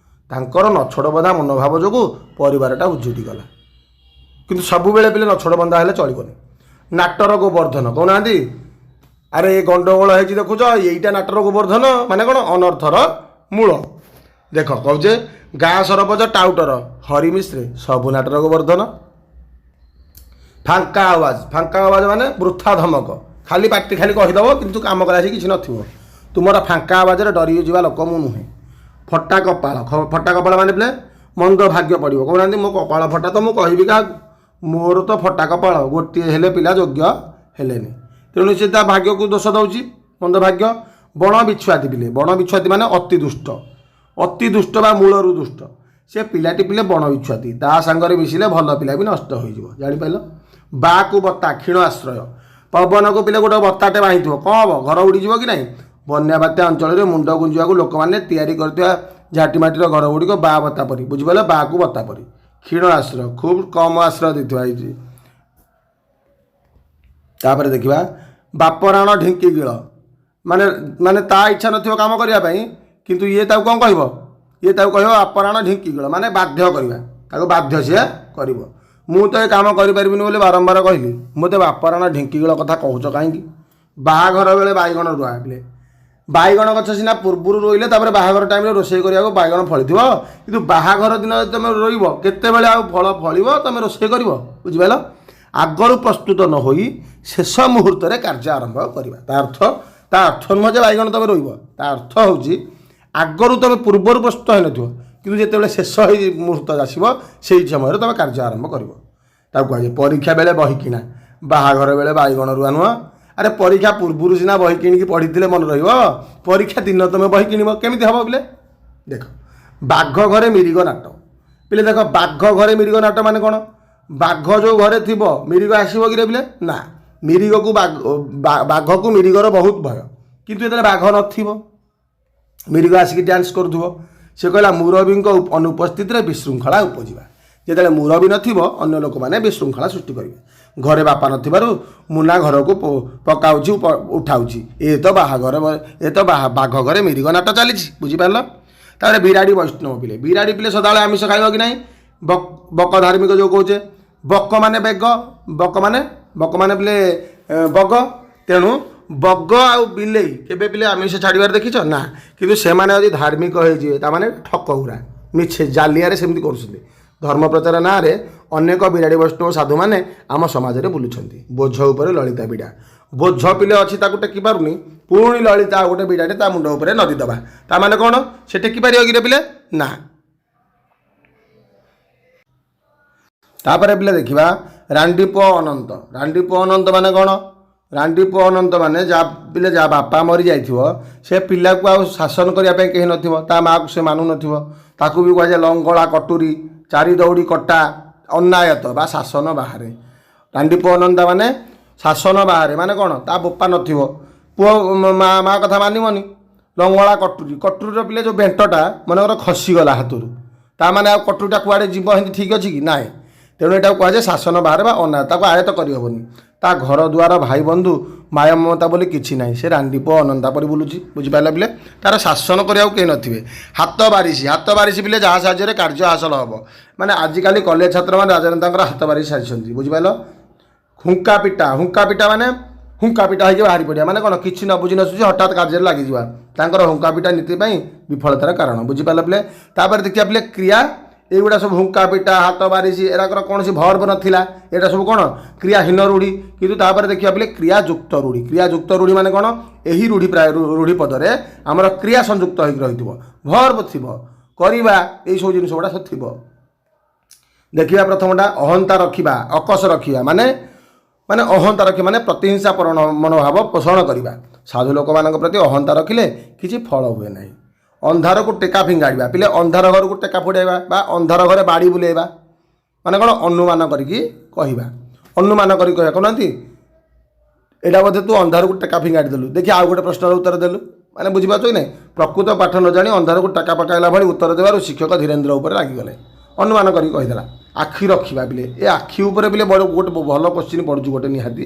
Speaker 1: ତାଙ୍କର ନଛୋଡ଼ ବନ୍ଧା ମନୋଭାବ ଯୋଗୁଁ ପରିବାରଟା ଉଜୁଡ଼ି ଗଲା। କିନ୍ତୁ ସବୁବେଳେ ପିଲେ ନଛୋଡ଼ ବନ୍ଧା ହେଲେ ଚଳିବନି। ନାଟର ଗୋବର୍ଦ୍ଧନ। କହୁନାହାନ୍ତି, ଆରେ ଏ ଗଣ୍ଡଗୋଳ ହେଇଛି ଦେଖୁଛ, ଏଇଟା ନାଟର ଗୋବର୍ଦ୍ଧନ। ମାନେ କ'ଣ? ଅନର୍ଥର ମୂଳ। ଦେଖ, କହୁଛେ ଗାଁ ସରପଞ୍ଚ ଟାଉଟର ହରି ମିଶ୍ରେ ସବୁ ନାଟର ଗୋବର୍ଦ୍ଧନ। ଫାଙ୍କା ଆୱାଜ। ଫାଙ୍କା ଆୱାଜ ମାନେ ବୃଥା ଧମକ। ଖାଲି ପାଟି, ଖାଲି କହିଦେବ କିନ୍ତୁ କାମ କଲା ଆସିକି କିଛି ନଥିବ। ତୁମର ଫାଙ୍କା ଆୱାଜରେ ଡରିଯିବା ଲୋକ ମୁଁ ନୁହେଁ। ଫଟା କପାଳ। ଫଟା କପାଳ ମାନେ ପିଲେ ମନ୍ଦ ଭାଗ୍ୟ ପଡ଼ିବ। କହୁନାହାନ୍ତି, ମୋ କପାଳ ଫଟା ତ ମୁଁ କହିବି କାହାକୁ, ମୋର ତ ଫଟା କପାଳ, ଗୋଟିଏ ହେଲେ ପିଲା ଯୋଗ୍ୟ ହେଲେନି। ତେଣୁ ସେ ତା ଭାଗ୍ୟକୁ ଦୋଷ ଦେଉଛି, ମନ୍ଦ ଭାଗ୍ୟ। ବଣ ବିଛୁଆତି ପିଲେ, ବଣ ବିଛୁଆତି ମାନେ ଅତି ଦୁଷ୍ଟ। ଅତି ଦୁଷ୍ଟ ବା ମୂଳରୁ ଦୁଷ୍ଟ। ସେ ପିଲାଟି ପିଲେ ବଣ ବିଛୁଆତି, ତା ସାଙ୍ଗରେ ମିଶିଲେ ଭଲ ପିଲା ବି ନଷ୍ଟ ହୋଇଯିବ। ଜାଣିପାରିଲ? ବାକୁ ବତା, କ୍ଷୀଣ ଆଶ୍ରୟ। ପବନକୁ ପିଲେ ଗୋଟେ ବତାଟେ ବାହିଥିବ, କ'ଣ ହେବ? ଘର ଉଡ଼ିଯିବ କି ନାହିଁ? ବନ୍ୟା ବାତ୍ୟା ଅଞ୍ଚଳରେ ମୁଣ୍ଡ ଗୁଞ୍ଜିବାକୁ ଲୋକମାନେ ତିଆରି କରିଥିବା ଝାଟି ମାଟିର ଘର ଗୁଡ଼ିକ ବା ବତା ପରି। ବୁଝିପାରିଲ? ବାକୁ ବତା ପରି କ୍ଷୀଣ ଆଶ୍ରୟ, ଖୁବ୍ କମ୍ ଆଶ୍ରୟ ଦେଇଥିବା ହେଇଛି। ତାପରେ ଦେଖିବା ବାପରାଣ ଢିଙ୍କି ଗିଳ। ମାନେ ମାନେ ତା ଇଚ୍ଛା ନଥିବ କାମ କରିବା ପାଇଁ, କିନ୍ତୁ ଇଏ ତାକୁ କ'ଣ କହିବ? ଇଏ ତାକୁ କହିବ ବାପରାଣ ଢିଙ୍କି ଗିଳ, ମାନେ ବାଧ୍ୟ କରିବା। ତାକୁ ବାଧ୍ୟ ସିଏ କରିବ। ମୁଁ ତ ଏ କାମ କରିପାରିବିନି ବୋଲି ବାରମ୍ବାର କହିଲି, ମୋତେ ବାପରାଣ ଢିଙ୍କି ଗିଳ କଥା କହୁଛ କାହିଁକି? ବାହାଘର ବେଳେ ବାଇଗଣ ରୁଆ। ପିଲେ, ବାଇଗଣ ଗଛ ସିନା ପୂର୍ବରୁ ରୋଇଲେ ତାପରେ ବାହାଘର ଟାଇମ୍ରେ ରୋଷେଇ କରିବାକୁ ବାଇଗଣ ଫଳିଥିବ, କିନ୍ତୁ ବାହାଘର ଦିନ ଯଦି ତୁମେ ରୋଇବ, କେତେବେଳେ ଆଉ ଫଳ ଫଳିବ, ତୁମେ ରୋଷେଇ କରିବ? ବୁଝିପାରିଲ? ଆଗରୁ ପ୍ରସ୍ତୁତ ନ ହୋଇ ଶେଷ ମୁହୂର୍ତ୍ତରେ କାର୍ଯ୍ୟ ଆରମ୍ଭ କରିବା। ତା ଅର୍ଥ ନୁହଁ ଯେ ବାଇଗଣ ତୁମେ ରୋଇବ। ତା ଅର୍ଥ ହେଉଛି ଆଗରୁ ତୁମେ ପୂର୍ବରୁ ପ୍ରସ୍ତୁତ ହୋଇନଥିବ, କିନ୍ତୁ ଯେତେବେଳେ ଶେଷ ହେଇ ମୁହୂର୍ତ୍ତ ଆସିବ, ସେଇ ସମୟରେ ତୁମେ କାର୍ଯ୍ୟ ଆରମ୍ଭ କରିବ, ତାକୁ କୁହାଯାଏ। ପରୀକ୍ଷା ବେଳେ ବହି କିଣା, ବାହାଘର ବେଳେ ବାଇଗଣ ରୁଆ ନୁହଁ। ଆରେ ପରୀକ୍ଷା ପୂର୍ବରୁ ସିନା ବହି କିଣିକି ପଢ଼ିଥିଲେ ମନେ ରହିବ, ପରୀକ୍ଷା ଦିନ ତୁମେ ବହି କିଣିବ, କେମିତି ହେବ ପିଲେ? ଦେଖ, ବାଘ ଘରେ ମିରିଗ ନାଟ। ପିଲେ ଦେଖ, ବାଘ ଘରେ ମିରିଗ ନାଟ ମାନେ କ'ଣ? ବାଘ ଯେଉଁ ଘରେ ଥିବ, ମିରିଗ ଆସିବ କି ରେ ପିଲେ? ନା। ମିରିଗକୁ ବାଘକୁ ମିରିଗର ବହୁତ ଭୟ। କିନ୍ତୁ ଯେତେବେଳେ ବାଘ ନଥିବ, ମିରିଗ ଆସିକି ଡ୍ୟାନ୍ସ କରୁଥିବ। ସେ କହିଲା, ମୁରବୀଙ୍କ ଅନୁପସ୍ଥିତିରେ ବିଶୃଙ୍ଖଳା ଉପଜିବା। ଯେତେବେଳେ ମୁରବୀ ନଥିବ, ଅନ୍ୟ ଲୋକମାନେ ବିଶୃଙ୍ଖଳା ସୃଷ୍ଟି କରିବେ। ଘରେ ବାପା ନଥିବାରୁ ମୁନା ଘରକୁ ପକାଉଛି, ଉଠାଉଛି। ଏ ତ ବାହାଘର, ଏ ତ ବାଘ ଘରେ ମିରିଗ ନାଟ ଚାଲିଛି। ବୁଝିପାରିଲ? ତାପରେ ବିରାଡ଼ି ବୈଷ୍ଣବ ପିଲେ। ବିରାଡ଼ି ପିଲେ ସଦାବେଳେ ଆମିଷ ଖାଇବ କି ନାହିଁ? ବକ ଧାର୍ମିକ ଯେଉଁ କହୁଛେ, ବକ ମାନେ ବେଗ, ବକ ମାନେ ପିଲେ ବଗ। ତେଣୁ ବଗ ଆଉ ବିଲେଇ କେବେ ପିଲେ ଆମିଷ ଛାଡ଼ିବାର ଦେଖିଛ? ନା। କିନ୍ତୁ ସେମାନେ ଯଦି ଧାର୍ମିକ ହେଇଯିବେ, ତାମାନେ ଠକ ଗୁରା ମିଛେ ଜାଲିଆରେ ସେମିତି କରୁଛନ୍ତି। ଧର୍ମ ପ୍ରଚାର ନାଁରେ ଅନେକ ବିରାଡ଼ି ବୈଷ୍ଣବ ସାଧୁମାନେ ଆମ ସମାଜରେ ବୁଲୁଛନ୍ତି। ବୋଝ ଉପରେ ଲଳିତା ବିଡ଼ା। ବୋଝ ପିଲେ ଅଛି, ତାକୁ ଟେକି ପାରୁନି, ପୁଣି ଲଳିତା ଆଉ ଗୋଟେ ବିଡ଼ାଟେ ତା ମୁଣ୍ଡ ଉପରେ ନଦି ଦେବା, ତା ମାନେ କ'ଣ? ସେ ଟେକି ପାରିବ କିରେ ପିଲେ? ନା। ତାପରେ ପିଲେ ଦେଖିବା ରାଣ୍ଡିପୁଅ ଅନନ୍ତ। ରାଣ୍ଡିପୁଅ ଅନନ୍ତ ମାନେ କ'ଣ? ରାଣ୍ଡିପୁଅ ଅନନ୍ତ ମାନେ ଯାହା ପିଲେ, ଯାହା ବାପା ମରିଯାଇଥିବ, ସେ ପିଲାକୁ ଆଉ ଶାସନ କରିବା ପାଇଁ କେହି ନଥିବ, ତା ମାଆକୁ ସେ ମାନୁନଥିବ, ତାକୁ ବି କୁହାଯାଏ ଲଙ୍ଗଳା କଟୁରୀ, ଚାରି ଦଉଡ଼ି କଟା, ଅନାୟତ ବା ଶାସନ ବାହାରେ। ରାଣ୍ଡିପୁଅ ଅନନ୍ତା ମାନେ ଶାସନ ବାହାରେ ମାନେ କ'ଣ? ତା ବୋପା ନଥିବ, ପୁଅ ମା କଥା ମାନିବନି। ଲଙ୍ଗଳା କଟୁରୀ, କଟୁରୀର ପିଲେ ଯେଉଁ ବେଣ୍ଟଟା ମନେକର ଖସିଗଲା ହାତରୁ, ତା ମାନେ ଆଉ କଟୁରୀଟା କୁଆଡ଼େ ଯିବ ଏମିତି ଠିକ୍ ଅଛି କି ନାହିଁ? ତେଣୁ ଏଟାକୁ କୁହାଯାଏ ଶାସନ ବାହାରେ ବା ଅନାୟତ, ତାକୁ ଆୟତ କରିହେବନି। ତା ଘର ଦୁଆର, ଭାଇ ବନ୍ଧୁ, ମାୟ ମମତା ବୋଲି କିଛି ନାହିଁ। ସେ ରାଣ୍ଡିପୁଅ ଅନନ୍ତା ପରି ବୁଲୁଛି। ବୁଝିପାରିଲା ପିଲେ? ତାର ଶାସନ କରିବାକୁ କେହି ନଥିବେ। ହାତ ବାରିସି। ହାତ ବାରିସି ପିଲେ, ଯାହା ସାହାଯ୍ୟରେ କାର୍ଯ୍ୟ ହାସଲ ହେବ। ମାନେ ଆଜିକାଲି କଲେଜ ଛାତ୍ରମାନେ ରାଜନେତାଙ୍କର ହାତ ବାରିସି ସାଜିଛନ୍ତି। ବୁଝିପାରିଲ? ହୁଙ୍କା ପିଟା। ହୁଙ୍କା ପିଟା ମାନେ ହୁଙ୍କା ପିଟା ହେଇକି ବାହାରି ପଡ଼ିବା ମାନେ କ'ଣ? କିଛି ନ ବୁଝି ନ ସୁଝି ହଠାତ୍ କାର୍ଯ୍ୟରେ ଲାଗିଯିବା। ତାଙ୍କର ହୁଙ୍କା ପିଟା ନୀତି ପାଇଁ ବିଫଳତାର କାରଣ। ବୁଝିପାରିଲ ପିଲେ? ତାପରେ ଦେଖିବା ପିଲେ କ୍ରିୟା। ଏଇଗୁଡ଼ା ସବୁ ହୁଙ୍କା ପିଟା, ହାତ ବାରିସି, ଏରାକର କୌଣସି ଭର୍ବ ନଥିଲା। ଏଇଟା ସବୁ କ'ଣ? କ୍ରିୟାହୀନ ରୂଢ଼ି। କିନ୍ତୁ ତାପରେ ଦେଖିବା ପିଲେ କ୍ରିୟାଯୁକ୍ତ ରୂଢ଼ି। କ୍ରିୟାଯୁକ୍ତ ରୂଢ଼ି ମାନେ କ'ଣ? ଏହି ରୂଢ଼ି ପ୍ରାୟ ରୂଢ଼ି ପଦରେ ଆମର କ୍ରିୟା ସଂଯୁକ୍ତ ହେଇକି ରହିଥିବ, ଭର୍ବ ଥିବ, କରିବା, ଏଇସବୁ ଜିନିଷ ଗୁଡ଼ା ସବୁ ଥିବ। ଦେଖିବା ପ୍ରଥମଟା, ଅହନ୍ତା ରଖିବା, ଅକସ ରଖିବା ମାନେ, ମାନେ ଅହନ୍ତା ରଖିବା ମାନେ ପ୍ରତିହିଂସା ପରଣ ମନୋଭାବ ପୋଷଣ କରିବା। ସାଧୁ ଲୋକମାନଙ୍କ ପ୍ରତି ଅହନ୍ତା ରଖିଲେ କିଛି ଫଳ ହୁଏ ନାହିଁ। ଅନ୍ଧାରକୁ ଟେକା ଫିଙ୍ଗାଡ଼ିବା। ପିଲେ, ଅନ୍ଧାର ଘରକୁ ଟେକା ଫୋଡ଼ାଇବା ବା ଅନ୍ଧାର ଘରେ ବାଡ଼ି ବୁଲେଇବା ମାନେ କ'ଣ? ଅନୁମାନ କରିକି କହିବା। ଅନୁମାନ କରିକି କହିବା। କହୁନାହାନ୍ତି, ଏଇଟା ବୋଧେ ତୁ ଅନ୍ଧାରକୁ ଟେକା ଫିଙ୍ଗାଡ଼ି ଦେଲୁ, ଦେଖି ଆଉ ଗୋଟେ ପ୍ରଶ୍ନର ଉତ୍ତର ଦେଲୁ। ମାନେ ବୁଝିପାରୁଛ କି ନାହିଁ? ପ୍ରକୃତ ପାଠ ନ ଜାଣି ଅନ୍ଧାରକୁ ଟେକା ପକାଇଲା ଭଳି ଉତ୍ତର ଦେବାରୁ ଶିକ୍ଷକ ଧୀରେନ୍ଦ୍ର ଉପରେ ରାଗିଗଲେ। ଅନୁମାନ କରିକି କହିଦେଲା। ଆଖି ରଖିବା ପିଲେ, ଏ ଆଖି ଉପରେ ପିଲେ ବଡ଼ ଗୋଟେ ଭଲ କୋଶ୍ଚିନ୍ ପଡ଼ୁଛି ଗୋଟେ ନିହାତି,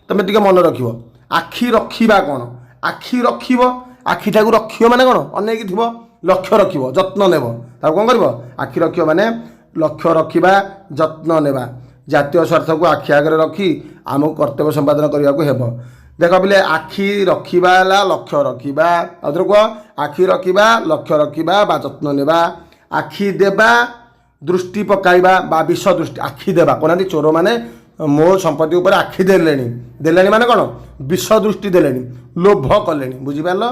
Speaker 1: ତମେ ଟିକେ ମନେ ରଖିବ। ଆଖି ରଖିବା କ'ଣ? ଆଖି ରଖିବ, ଆଖିଟାକୁ ରଖିବ ମାନେ କ'ଣ? ଅନେଇକି ଥିବ, ଲକ୍ଷ୍ୟ ରଖିବ, ଯତ୍ନ ନେବ। ତାକୁ କ'ଣ କରିବ? ଆଖି ରଖିବ ମାନେ ଲକ୍ଷ୍ୟ ରଖିବା, ଯତ୍ନ ନେବା। ଜାତୀୟ ସ୍ୱାର୍ଥକୁ ଆଖି ଆଗରେ ରଖି ଆମକୁ କର୍ତ୍ତବ୍ୟ ସମ୍ପାଦନ କରିବାକୁ ହେବ। ଦେଖ ପିଲେ, ଆଖି ରଖିବା ହେଲା ଲକ୍ଷ୍ୟ ରଖିବା। ଆଉଥରେ କୁହ, ଆଖି ରଖିବା ଲକ୍ଷ୍ୟ ରଖିବା ବା ଯତ୍ନ ନେବା। ଆଖି ଦେବା ଦୃଷ୍ଟି ପକାଇବା ବା ବିଷ ଦୃଷ୍ଟି। ଆଖି ଦେବା, କହୁନାହାନ୍ତି, ଚୋରମାନେ ମୋ ସମ୍ପତ୍ତି ଉପରେ ଆଖି ଦେଲେଣି। ଦେଲେଣି ମାନେ କ'ଣ? ବିଷ ଦୃଷ୍ଟି ଦେଲେଣି, ଲୋଭ କଲେଣି। ବୁଝିପାରିଲ?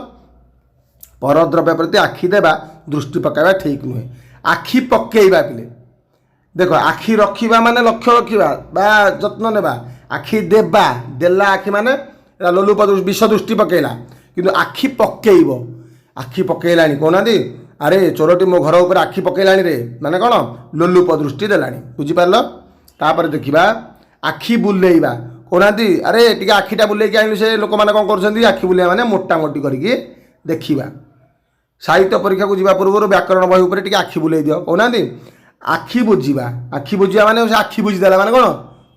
Speaker 1: ପରଦ୍ରବ୍ୟ ପ୍ରତି ଆଖି ଦେବା, ଦୃଷ୍ଟି ପକାଇବା ଠିକ୍ ନୁହେଁ। ଆଖି ପକେଇବା ପିଲେ ଦେଖ, ଆଖି ରଖିବା ମାନେ ଲକ୍ଷ୍ୟ ରଖିବା ବା ଯତ୍ନ ନେବା। ଆଖି ଦେବା, ଦେଲା ଆଖି ମାନେ ଏଟା ଲୋଲୁପ ବିଷ ଦୃଷ୍ଟି ପକେଇଲା। କିନ୍ତୁ ଆଖି ପକେଇବ, ଆଖି ପକେଇଲାଣି, କହୁନାହାନ୍ତି, ଆରେ ଚୋରଟି ମୋ ଘର ଉପରେ ଆଖି ପକେଇଲାଣି ରେ, ମାନେ କ'ଣ? ଲୋଲୁପ ଦୃଷ୍ଟି ଦେଲାଣି। ବୁଝିପାରିଲ? ତାପରେ ଦେଖିବା ଆଖି ବୁଲେଇବା। କହୁନାହାନ୍ତି, ଆରେ ଟିକେ ଆଖିଟା ବୁଲେଇକି ଆଣିଲୁ। ସେ ଲୋକମାନେ କ'ଣ କରୁଛନ୍ତି? ଆଖି ବୁଲେଇବା ମାନେ ମୋଟାମୋଟି କରିକି ଦେଖିବା। ସାହିତ୍ୟ ପରୀକ୍ଷାକୁ ଯିବା ପୂର୍ବରୁ ବ୍ୟାକରଣ ବହି ଉପରେ ଟିକେ ଆଖି ବୁଲେଇ ଦିଅ, କହୁନାହାନ୍ତି। ଆଖି ବୁଜିବା। ଆଖି ବୁଜିବା ମାନେ ସେ ଆଖି ବୁଜିଦେଲା ମାନେ କ'ଣ?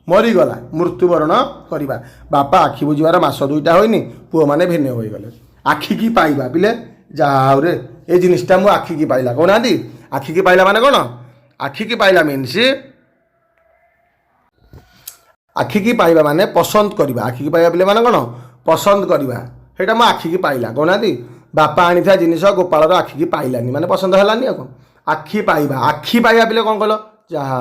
Speaker 1: ମରିଗଲା, ମୃତ୍ୟୁବରଣ କରିବା। ବାପା ଆଖି ବୁଜିବାର ମାସ ଦୁଇଟା ହୋଇନି, ପୁଅମାନେ ଭିନ୍ନ ହୋଇଗଲେ। ଆଖିକି ପାଇବା ପିଲେ, ଯାହା ହଉରେ ଏ ଜିନିଷଟା ମୁଁ ଆଖିକି ପାଇଲା, କହୁନାହାନ୍ତି। ଆଖିକି ପାଇଲା ମାନେ କ'ଣ? ଆଖିକି ପାଇଲା ମିନ୍ସ, ଆଖିକି ପାଇବା ମାନେ ପସନ୍ଦ କରିବା। ଆଖିକି ପାଇବା ପିଲେ ମାନେ କ'ଣ? ପସନ୍ଦ କରିବା। ସେଇଟା ମୋ ଆଖିକି ପାଇଲା, କହୁନାହାନ୍ତି। ବାପା ଆଣିଥିବା ଜିନିଷ ଗୋପାଳର ଆଖିକି ପାଇଲାନି ମାନେ ପସନ୍ଦ ହେଲାନି, ଆଉ କ'ଣ? ଆଖି ପାଇବା। ଆଖି ପାଇବା ପିଲେ କ'ଣ କହିଲ? ଯାହା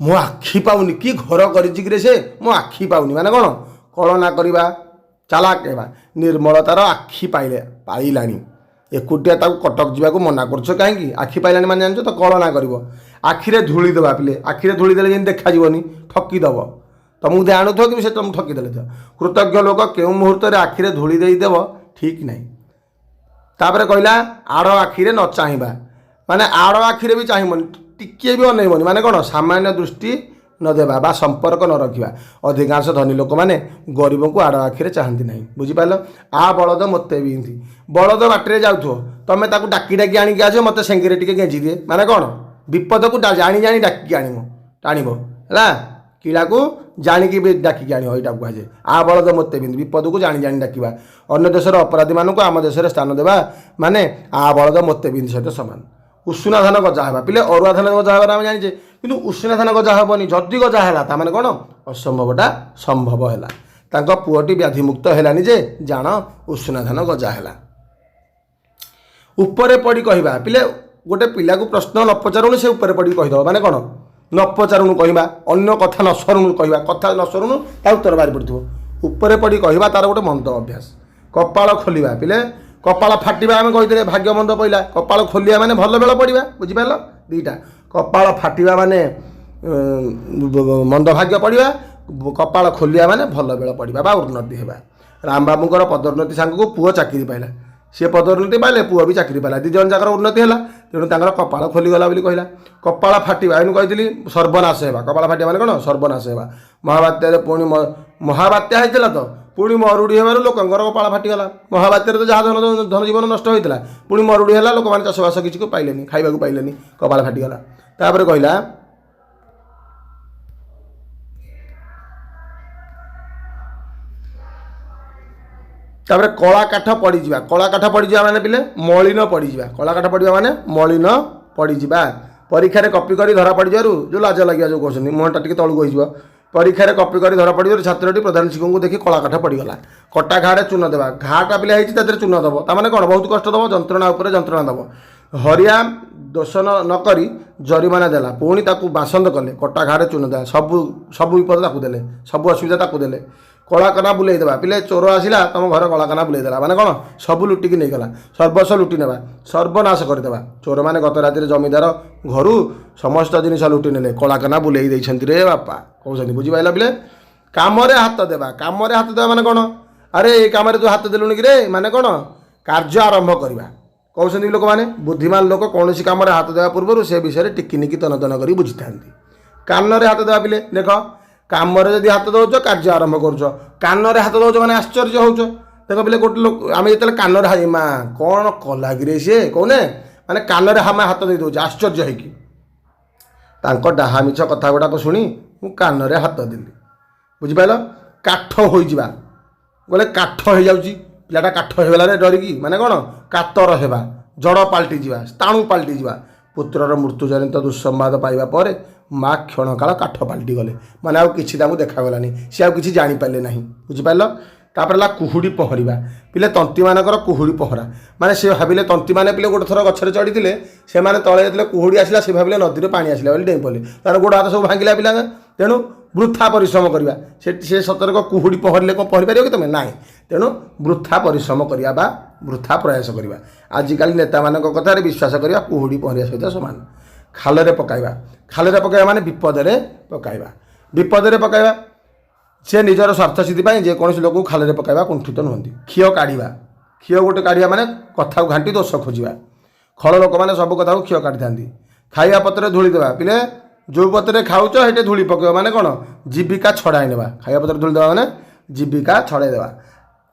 Speaker 1: ମୋ ଆଖି ପାଉନି, କି ଘର କରିଛି କିରେ ସେ, ମୋ ଆଖି ପାଉନି ମାନେ କ'ଣ? କଳନା କରିବା, ଚାଲାକ ହେବା। ନିର୍ମଳତାର ଆଖି ପାଇଲାଣି, ଏକୁଟିଆ ତାକୁ କଟକ ଯିବାକୁ ମନା କରୁଛ କାହିଁକି? ଆଖି ପାଇଲାଣି ମାନେ ଜାଣିଛ ତ, କଳନା କରିବ। ଆଖିରେ ଧୂଳି ଦେବା ପିଲେ, ଆଖିରେ ଧୂଳି ଦେଲେ ଯେମିତି ଦେଖାଯିବନି, ଠକି ଦେବ। ତମକୁ ଜାଣୁଥିବ କିନ୍ତୁ ସେ ତମକୁ ଠକିଦେଲେ। ତ କୃତଜ୍ଞ ଲୋକ କେଉଁ ମୁହୂର୍ତ୍ତରେ ଆଖିରେ ଧୂଳି ଦେଇଦେବ ଠିକ୍ ନାହିଁ। ତାପରେ କହିଲା ଆଡ଼ ଆଖିରେ ନ ଚାହିଁବା, ମାନେ ଆଡ଼ ଆଖିରେ ବି ଚାହିଁବନି, ଟିକିଏ ବି ଅନେଇବନି, ମାନେ କ'ଣ? ସାମାନ୍ୟ ଦୃଷ୍ଟି ନ ଦେବା ବା ସମ୍ପର୍କ ନ ରଖିବା। ଅଧିକାଂଶ ଧନୀ ଲୋକମାନେ ଗରିବଙ୍କୁ ଆଡ଼ ଆଖିରେ ଚାହାନ୍ତି ନାହିଁ। ବୁଝିପାରିଲ? ଆ ବଳଦ ମୋତେ ବିନ୍ଧି। ବଳଦ ବାଟରେ ଯାଉଥିବ, ତମେ ତାକୁ ଡାକି ଡାକି ଆଣିକି ଆସିବ, ମୋତେ ସେଙ୍ଗିରେ ଟିକେ ଗେଞ୍ଜି ଦିଏ, ମାନେ କ'ଣ? ବିପଦକୁ ଜାଣି ଜାଣି ଡାକିକି ଆଣିବ, ଟାଣିବ। ହେଲା, କିଳାକୁ ଜାଣିକି ବି ଡାକିକି ଆଣିବ, ଏଇଟା କୁହାଯାଏ ଆ ବଳଦ ମୋତେ ବିନ୍ଧି। ବିପଦକୁ ଜାଣି ଜାଣି ଡାକିବା। ଅନ୍ୟ ଦେଶର ଅପରାଧୀମାନଙ୍କୁ ଆମ ଦେଶରେ ସ୍ଥାନ ଦେବା ମାନେ ଆ ବଳଦ ମୋତେ ବିନ୍ଧି ସହିତ ସମାନ। ଉଷୁନା ଧାନ ଗଜା ହେବା। ପିଲେ, ଅରୁଆ ଧାନ ଗଜା ହେବାର ଆମେ ଜାଣିଛେ, କିନ୍ତୁ ଉଷୁନା ଧାନ ଗଜା ହେବନି। ଯଦି ଗଜା ହେଲା, ତାମାନେ କ'ଣ? ଅସମ୍ଭବଟା ସମ୍ଭବ ହେଲା। ତାଙ୍କ ପୁଅଟି ବ୍ୟାଧିମୁକ୍ତ ହେଲାନି ଯେ ଜାଣ ଉଷୁନା ଧାନ ଗଜା ହେଲା। ଉପରେ ପଡ଼ି କହିବା। ପିଲେ, ଗୋଟେ ପିଲାକୁ ପ୍ରଶ୍ନ ନ ପଚାରୁଣୁ ସେ ଉପରେ ପଡ଼ିକି କହିଦେବ, ମାନେ କ'ଣ? ନ ପଚାରୁଣୁ କହିବା, ଅନ୍ୟ କଥା ନ ସରୁଣୁ କହିବା, କଥା ନ ସରୁଣୁ ତା ଉତ୍ତର ବାହାରି ପଡ଼ିଥିବ। ଉପରେ ପଡ଼ି କହିବା ତାର ଗୋଟେ ମନ୍ଦ ଅଭ୍ୟାସ। କପାଳ ଖୋଲିବା। ପିଲେ, କପାଳ ଫାଟିବା ଆମେ କହିଥିଲେ ଭାଗ୍ୟ ମନ୍ଦ ପଡ଼ିଲା। କପାଳ ଖୋଲିବା ମାନେ ଭଲ ବେଳ ପଡ଼ିବା। ବୁଝିପାରିଲ? ଦୁଇଟା, କପାଳ ଫାଟିବା ମାନେ ମନ୍ଦ ଭାଗ୍ୟ ପଡ଼ିବା, କପାଳ ଖୋଲିବା ମାନେ ଭଲ ବେଳ ପଡ଼ିବା ବା ଉନ୍ନତି ହେବା। ରାମବାବୁଙ୍କର ପଦୋନ୍ନତି ସାଙ୍ଗକୁ ପୁଅ ଚାକିରି ପାଇଲା। ସିଏ ପଦୋନ୍ନତି ପାଇଲେ, ପୁଅ ବି ଚାକିରି ପାଇଲା, ଦୁଇ ଜଣ ଯାକର ଉନ୍ନତି ହେଲା, ତେଣୁ ତାଙ୍କର କପାଳ ଖୋଲିଗଲା ବୋଲି କହିଲା। କପାଳ ଫାଟିବା ଏନୁ କହିଥିଲି ସର୍ବନାଶ ହେବା। କପାଳ ଫାଟିବା ମାନେ କ'ଣ? ସର୍ବନାଶ ହେବା। ମହାବାତ୍ୟାରେ ପୁଣି ମହାବାତ୍ୟା ହେଇଥିଲା ତ ପୁଣି ମରୁଡ଼ି ହେବାରୁ ଲୋକଙ୍କର କପାଳ ଫାଟିଗଲା। ମହାବାତ୍ୟାରେ ତ ଯାହା ଧନଜୀବନ ନଷ୍ଟ ହୋଇଥିଲା, ପୁଣି ମରୁଡ଼ି ହେଲା, ଲୋକମାନେ ଚାଷବାସ କିଛି ପାଇଲେନି, ଖାଇବାକୁ ପାଇଲେନି, କପାଳ ଫାଟିଗଲା। ତାପରେ କହିଲା ତାପରେ କଳା କାଠ ପଡ଼ିଯିବା। କଳା କାଠ ପଡ଼ିଯିବା ମାନେ ପିଲେ ମଳିନ ପଡ଼ିଯିବା। କଳା କାଠ ପଡ଼ିବା ମାନେ ମଳିନ ପଡ଼ିଯିବା। ପରୀକ୍ଷାରେ କପି କରି ଧରା ପଡ଼ିଯିବାରୁ ଯେଉଁ ଲାଜ ଲାଗିବା, ଯେଉଁ କହୁଛନ୍ତି ମୁହଁଟା ଟିକେ ତଳକୁ ହେଇଯିବ। ପରୀକ୍ଷାରେ କପି କରି ଧରା ପଡ଼ିଯିବାରୁ ଛାତ୍ରଟି ପ୍ରଧାନ ଶିକ୍ଷକଙ୍କୁ ଦେଖି କଳା କାଠ ପଡ଼ିଗଲା। କଟା ଘାରେ ଚୂନ ଦେବା। ଘାଟା ପିଲା ହେଇଛି, ତା ଦେହରେ ଚୂନ ଦେବ, ତାମାନେ କ'ଣ? ବହୁତ କଷ୍ଟ ଦେବ, ଯନ୍ତ୍ରଣା ଉପରେ ଯନ୍ତ୍ରଣା ଦେବ। ହରିଆ ଦୋଷ ନ କରି ଜରିମାନା ଦେଲା, ପୁଣି ତାକୁ ବାସନ୍ଦ କଲେ। କଟା ଘାରେ ଚୂନ ଦେବା, ସବୁ ସବୁ ବିପଦ ତାକୁ ଦେଲେ, ସବୁ ଅସୁବିଧା ତାକୁ ଦେଲେ। କଳାକନା ବୁଲେଇ ଦେବା। ପିଲେ, ଚୋର ଆସିଲା, ତମ ଘର କଳାକନା ବୁଲେଇ ଦେଲା, ମାନେ କ'ଣ? ସବୁ ଲୁଟିକି ନେଇଗଲା, ସର୍ବସ୍ୱ ଲୁଟି ନେବା, ସର୍ବନାଶ କରିଦେବା। ଚୋରମାନେ ଗତ ରାତିରେ ଜମିଦାର ଘରୁ ସମସ୍ତ ଜିନିଷ ଲୁଟି ନେଲେ, କଳାକନା ବୁଲେଇ ଦେଇଛନ୍ତି ରେ ବାପା କହୁଛନ୍ତି। ବୁଝିପାରିଲ ପିଲେ? କାମରେ ହାତ ଦେବା। କାମରେ ହାତ ଦେବା ମାନେ କ'ଣ? ଆରେ, ଏଇ କାମରେ ତୁ ହାତ ଦେଲୁଣି କିରେ, ମାନେ କ'ଣ? କାର୍ଯ୍ୟ ଆରମ୍ଭ କରିବା। କହୁଛନ୍ତି ଲୋକମାନେ, ବୁଦ୍ଧିମାନ ଲୋକ କୌଣସି କାମରେ ହାତ ଦେବା ପୂର୍ବରୁ ସେ ବିଷୟରେ ଟିକିନିକି ତନ ତନ କରି ବୁଝିଥାନ୍ତି। କାନରେ ହାତ ଦେବା। ପିଲେ ଦେଖ, କାମରେ ଯଦି ହାତ ଦେଉଛ, କାର୍ଯ୍ୟ ଆରମ୍ଭ କରୁଛ। କାନରେ ହାତ ଦେଉଛ ମାନେ ଆଶ୍ଚର୍ଯ୍ୟ ହେଉଛ। ଦେଖ ପିଲେ, ଗୋଟେ ଲୋକ ଆମେ ଯେତେବେଳେ କାନରେ ମା କ'ଣ କଲା କିରେ ସିଏ କହୁନେ, ମାନେ କାନରେ ଆମେ ହାତ ଦେଇ ଦେଉଛେ ଆଶ୍ଚର୍ଯ୍ୟ ହେଇକି। ତାଙ୍କ ଡାହା ମିଛ କଥା ଗୁଡ଼ାକ ଶୁଣି ମୁଁ କାନରେ ହାତ ଦେଲି। ବୁଝିପାରିଲ? କାଠ ହୋଇଯିବା। ବୋଲେ କାଠ ହେଇଯାଉଛି, ପିଲାଟା କାଠ ହେଇଗଲାରେ ଡରିକି, ମାନେ କ'ଣ? କାତର ହେବା, ଜଡ଼ ପାଲଟିଯିବା, ସ୍ଥାଣୁ ପାଲଟିଯିବା। ପୁତ୍ରର ମୃତ୍ୟୁଜନିତ ଦୁଃସମ୍ବାଦ ପାଇବା ପରେ ମା କ୍ଷଣକାଳ କାଠ ପାଲଟିଗଲେ, ମାନେ ଆଉ କିଛି ତାଙ୍କୁ ଦେଖାଗଲାନି, ସେ ଆଉ କିଛି ଜାଣିପାରିଲେ ନାହିଁ। ବୁଝିପାରିଲ? ତାପରେ ହେଲା କୁହୁଡ଼ି ପହଁରିବା। ପିଲେ, ତନ୍ତୀମାନଙ୍କର କୁହୁଡ଼ି ପହଁରା, ମାନେ ସେ ଭାବିଲେ, ତନ୍ତୀମାନେ ପିଲେ ଗୋଟେ ଥର ଗଛରେ ଚଢ଼ିଥିଲେ, ସେମାନେ ତଳେ ଯେତେବେଳେ କୁହୁଡ଼ି ଆସିଲା, ସେ ଭାବିଲେ ନଦୀରେ ପାଣି ଆସିଲା ବୋଲି ଡେଇଁ ପଡ଼ିଲେ, ତାର ଗୋଡ଼ ହାତ ସବୁ ଭାଙ୍ଗିଲା ପିଲା। ତେଣୁ ବୃଥା ପରିଶ୍ରମ କରିବା। ସେ ସତର୍କ କୁହୁଡ଼ି ପହଁରିଲେ କ'ଣ ପହଁରି ପାରିବ କି ତୁମେ? ନାହିଁ। ତେଣୁ ବୃଥା ପରିଶ୍ରମ କରିବା ବା ବୃଥା ପ୍ରୟାସ କରିବା। ଆଜିକାଲି ନେତାମାନଙ୍କ କଥାରେ ବିଶ୍ୱାସ କରିବା କୁହୁଡ଼ି ପହଁରିବା ସହିତ ସମାନ। ଖାଲରେ ପକାଇବା। ଖାଲରେ ପକାଇବା ମାନେ ବିପଦରେ ପକାଇବା। ବିପଦରେ ପକାଇବା, ସେ ନିଜର ସ୍ୱାର୍ଥ ସିଦ୍ଧି ପାଇଁ ଯେକୌଣସି ଲୋକକୁ ଖାଲରେ ପକାଇବା କୁଣ୍ଠିତ ନୁହନ୍ତି। ଖିଅ କାଢ଼ିବା। ଖିଅ ଗୋଟେ କାଢ଼ିବା ମାନେ କଥାକୁ ଘାଣ୍ଟି ଦୋଷ ଖୋଜିବା। ଖଳ ଲୋକମାନେ ସବୁ କଥାକୁ ଖିଅ କାଢ଼ିଥାନ୍ତି। ଖାଇବା ପତ୍ରରେ ଧୂଳି ଦେବା। ପିଲେ, ଯେଉଁ ପତ୍ରରେ ଖାଉଛ ସେଇଠି ଧୂଳି ପକାଇବ, ମାନେ କ'ଣ? ଜୀବିକା ଛଡ଼ାଇ ନେବା। ଖାଇବା ପତ୍ରରେ ଧୂଳି ଦେବା ମାନେ ଜୀବିକା ଛଡ଼ାଇ ଦେବା।